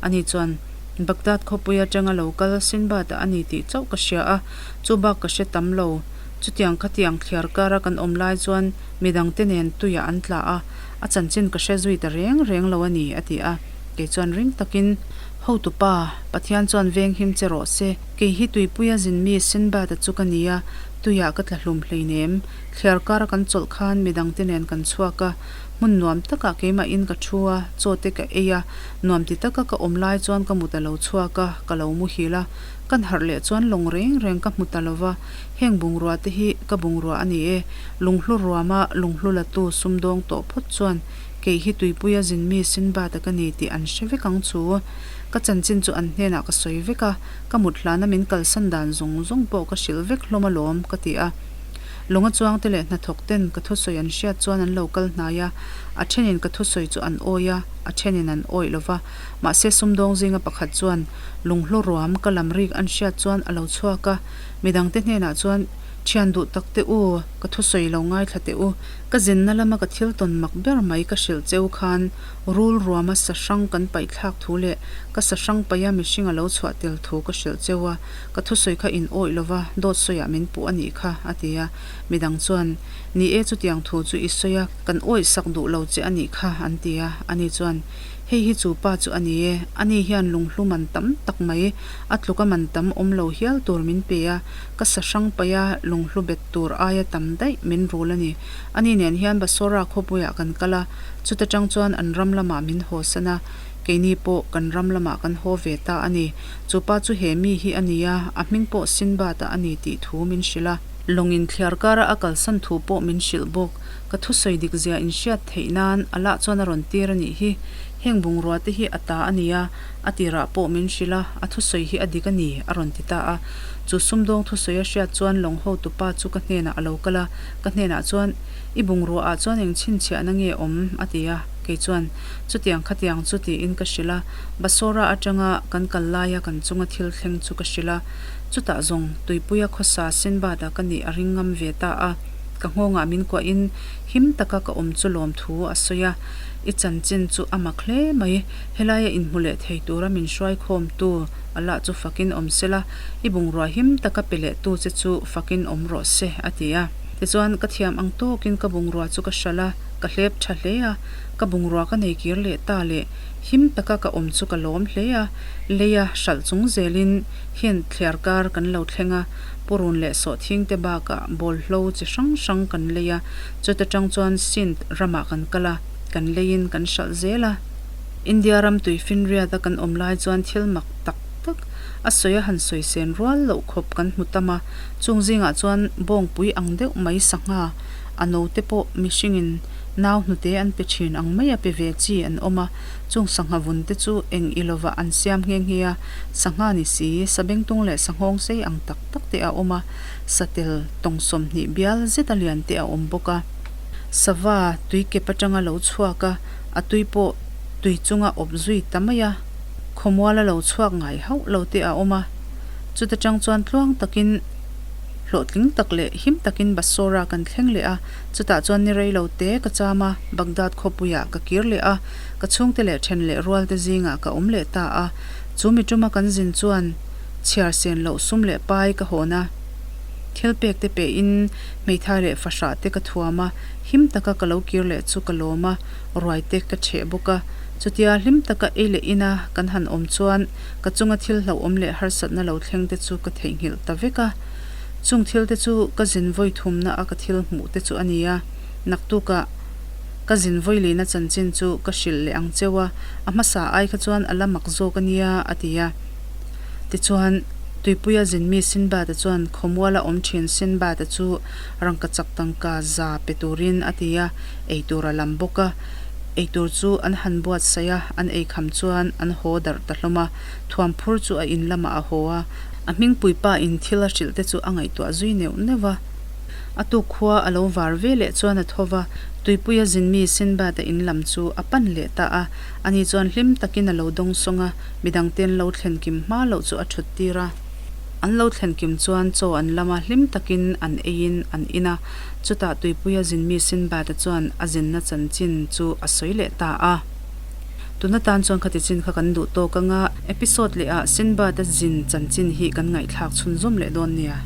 Ani chuan, Baghdad khawpui atanga lo kal Sinbad-a a ni tih chauh ka hria a, chu bak ka hre tam lo. Chutiang khatiang thliar kara kan awm lai chuan midangte nen tuiah an tla a, A chanchin ka hre zui ta reng reng lo a ni, a ti a. Kei chuan ring takin, Hotupa, Pathian chuan veng him che rawh se. Kei hi tuipuia zin mi Sinbad-a chu ka ni a, tuiah ka tla hlum hleinem. Thliar kara kan chawlh khan midangte nen kan chhuak a, hmun nuam takah keimahin ka thu a, chaw te ka ei a, nuam ti taka ka awm lai chuan ka mut a lo chhuak a, ka lo muhil a. Kan harh leh chuan lawng reng reng ka hmu ta lo va, Heng bungrua te hi ka bungrua a ni e. Lunghlu ruama lunghlu latu sumdawng tawh phawt chuan kei hi tuipuia zin mi Sinbad-a ka ni tih an hre vek ang chu. Ka chanchin chu an hnenah ka sawi vek a, ka mut hlana min kalsan dan zawng zawng pawh ka hrilh vek hlawm alawm ka ti a. Lawnga chuangte leh hnathawk ten ka thusawi an hriat chuan an lo kal hnai a, a thenin ka thusawi chu an awi a, a thenin an awih lo va. Mahse sumdawng zinga pakhat chuan lunghlu ruam ka lam rik an hriat chuan a lo chhuak a, Midangte hnenah chuan, Thian duh tak teh u, ka thusawi lo ngaithla teh u. Ka zinna lama ka thil tawn mak ber mai ka hrilh cheu khan rul ruama sahrang kan paih thlak thu leh ka sahrang paiha mihring a lo chhuah tel thu ka hrilh cheu a, ka thusawi kha in awih lova dawt sawiah min puh a nih kha, a ti a. Midang chuan, Ni e, chutiang thu chu i sawi a, kan awih sak duh lo che a nih kha, an ti a. Ani chuan, Hei hi chu pa chu a ni e, ani hian lunghlu man tam tak mai, a tluka man tam awm lo hial tur min pe a, ka sa hrang paih a, lunghlu bet tur aia tam daih min rul a ni. Ani nen hian Basora khawpuiah kan kal a, chuta tang chuan an ram lamah min hawsan a, keini pawh kan ram lamah kan haw ve ta a ni. Chu pa chu he mi hi a ni a, a hming pawh Sinbad-a a ni tih thu min hrilh a. Lawngin thliar kara a kalsan thu pawh min hrilh bawk. Ka thusawi dik zia in hriat theih nan a lah chuan a rawn tir a nih hi. Heng bungrua te hi a ta a ni a, a tirah pawh min hrilh a, a thusawi hi a dik a ni, a rawn ti ta a. Chu sumdawng thusawi a hriat chuan lawng hotupa chu ka hnenah a lo kal a, ka hnenah chuan, I bungrua ah chuan eng chhinchhiahna nge awm? a ti a, kei chuan, Chutiang khatiang chu tiin ka hrilh a, Basora atanga kan kal laia kan chunga thil thleng chu ka hrilh a, chutah zawng tuipuia khawsa Sinbad-a ka nih a ring ngam ve ta a. Ka nghawngah min kuahin him taka ka awm chu lawmthu a sawi a, I chanchin chu a mak hle mai, helaia inhmu leh thei tura min hruai khawmtu Allah chu fakin awm se la, i bungrua him taka pe leh tu che chu fakin awm rawh se, a ti a. Tichuan, ka thiam ang tawkin ka bungrua chu ka hralh a, ka hlep tha hle a, ka bungrua ka nei kir leh ta leh him taka ka awm chu ka lawm hle a, leia hralh chung zelin hian thliar kar kan lo thleng a, Purun leh sawhthing te bakah bawlhlo chi hrang hrang kan lei a, chuta tang chuan Sindh ramah kan kal a, kan leiin kan hralh zel a. India ram tuifinriat a kan awm lai chuan thil mak tak tak a sawi a han sawi sen rual loh khawp kan hmu tam a, chung zingah chuan bawngpui ang deuh mai sangha a note pawh mihringin nau hnute an pe thin ang mai a pe ve chi an awm a, chung sangha vun te chu eng i lovah an siam nghe nghe a. Sangha ni si, sabengtung leh sanghawng sei ang tak tak te a awm a, satel tawng 20 bial zet a lian te a awm bawk a. Sava tui kep atanga lo chhuak a, a tui pawh tui chunga awp zui ta mai a, khawmual a lo chhuak ngai hauh lo te a awm a. Chuta tang chuan tluang takin hlawhtling tak leh him takin Basora kan thleng leh a, chutah chuan ni rei lo te ka cham a, Baghdad khawpuiah ka kir leh a, ka chhungte leh then leh rual te zingah ka awm leh ta a. Chu mi tuma kan zin chuan chhiar sen loh sum leh pai ka hawn a, thil pek te pehin hmeithai leh fahrah te ka thuam a, him taka ka lo kir leh chu ka lawm a, ruai te ka chheh bawk a. Chutia hlim taka ei leh ina kan han awm chuan ka chunga thil hlauhawm leh harsatna lo thleng te chu ka theihnghilh ta vek a. Chung thil te chu ka zin vawi thumna a ka thil hmuh te chu a ni a, naktukah Ka zin vawilina chanchin chu ka hrilh leh ang cheu a, a hmasa ai kha chuan a la mak zawk a nia, a ti a. Tichuan, Tuipuia zinmi Sinbad-a chuan khawmuala awm thin Sinbad-a chu rangkachak tangka za pe turin a ti a, eitur a lam bawk a. Eitur chu an han buatsaih a, an eikham chuan an haw darh ta hlawm a. Thuamphur chu a in lamah a haw a, a hmingpuipa in thil a hrilh te chu a ngaihtuah zui neuh neuh a. A tuk khua a lo var ve leh chuan a tho va, tuipuia zinmi Sinbad-a in lam chu a pan leh ta a. Ani chuan hlim takin a lo dawng sawng a, midangte an lo thlen kim hma loh chu a thut tir a. An lo thlen kim chuan chaw an lam a, hlim takin an eiin an in a. Chutah tuipuia zinmi Sinbad-a chuan a zinna chanchin chu a sawi leh ta a. Tuna tan chuan khati chin kha kan duh tawk anga episode leh ah Sinbad-a zin chanchin hi kan ngaihthlak chhunzawm leh dawn nia.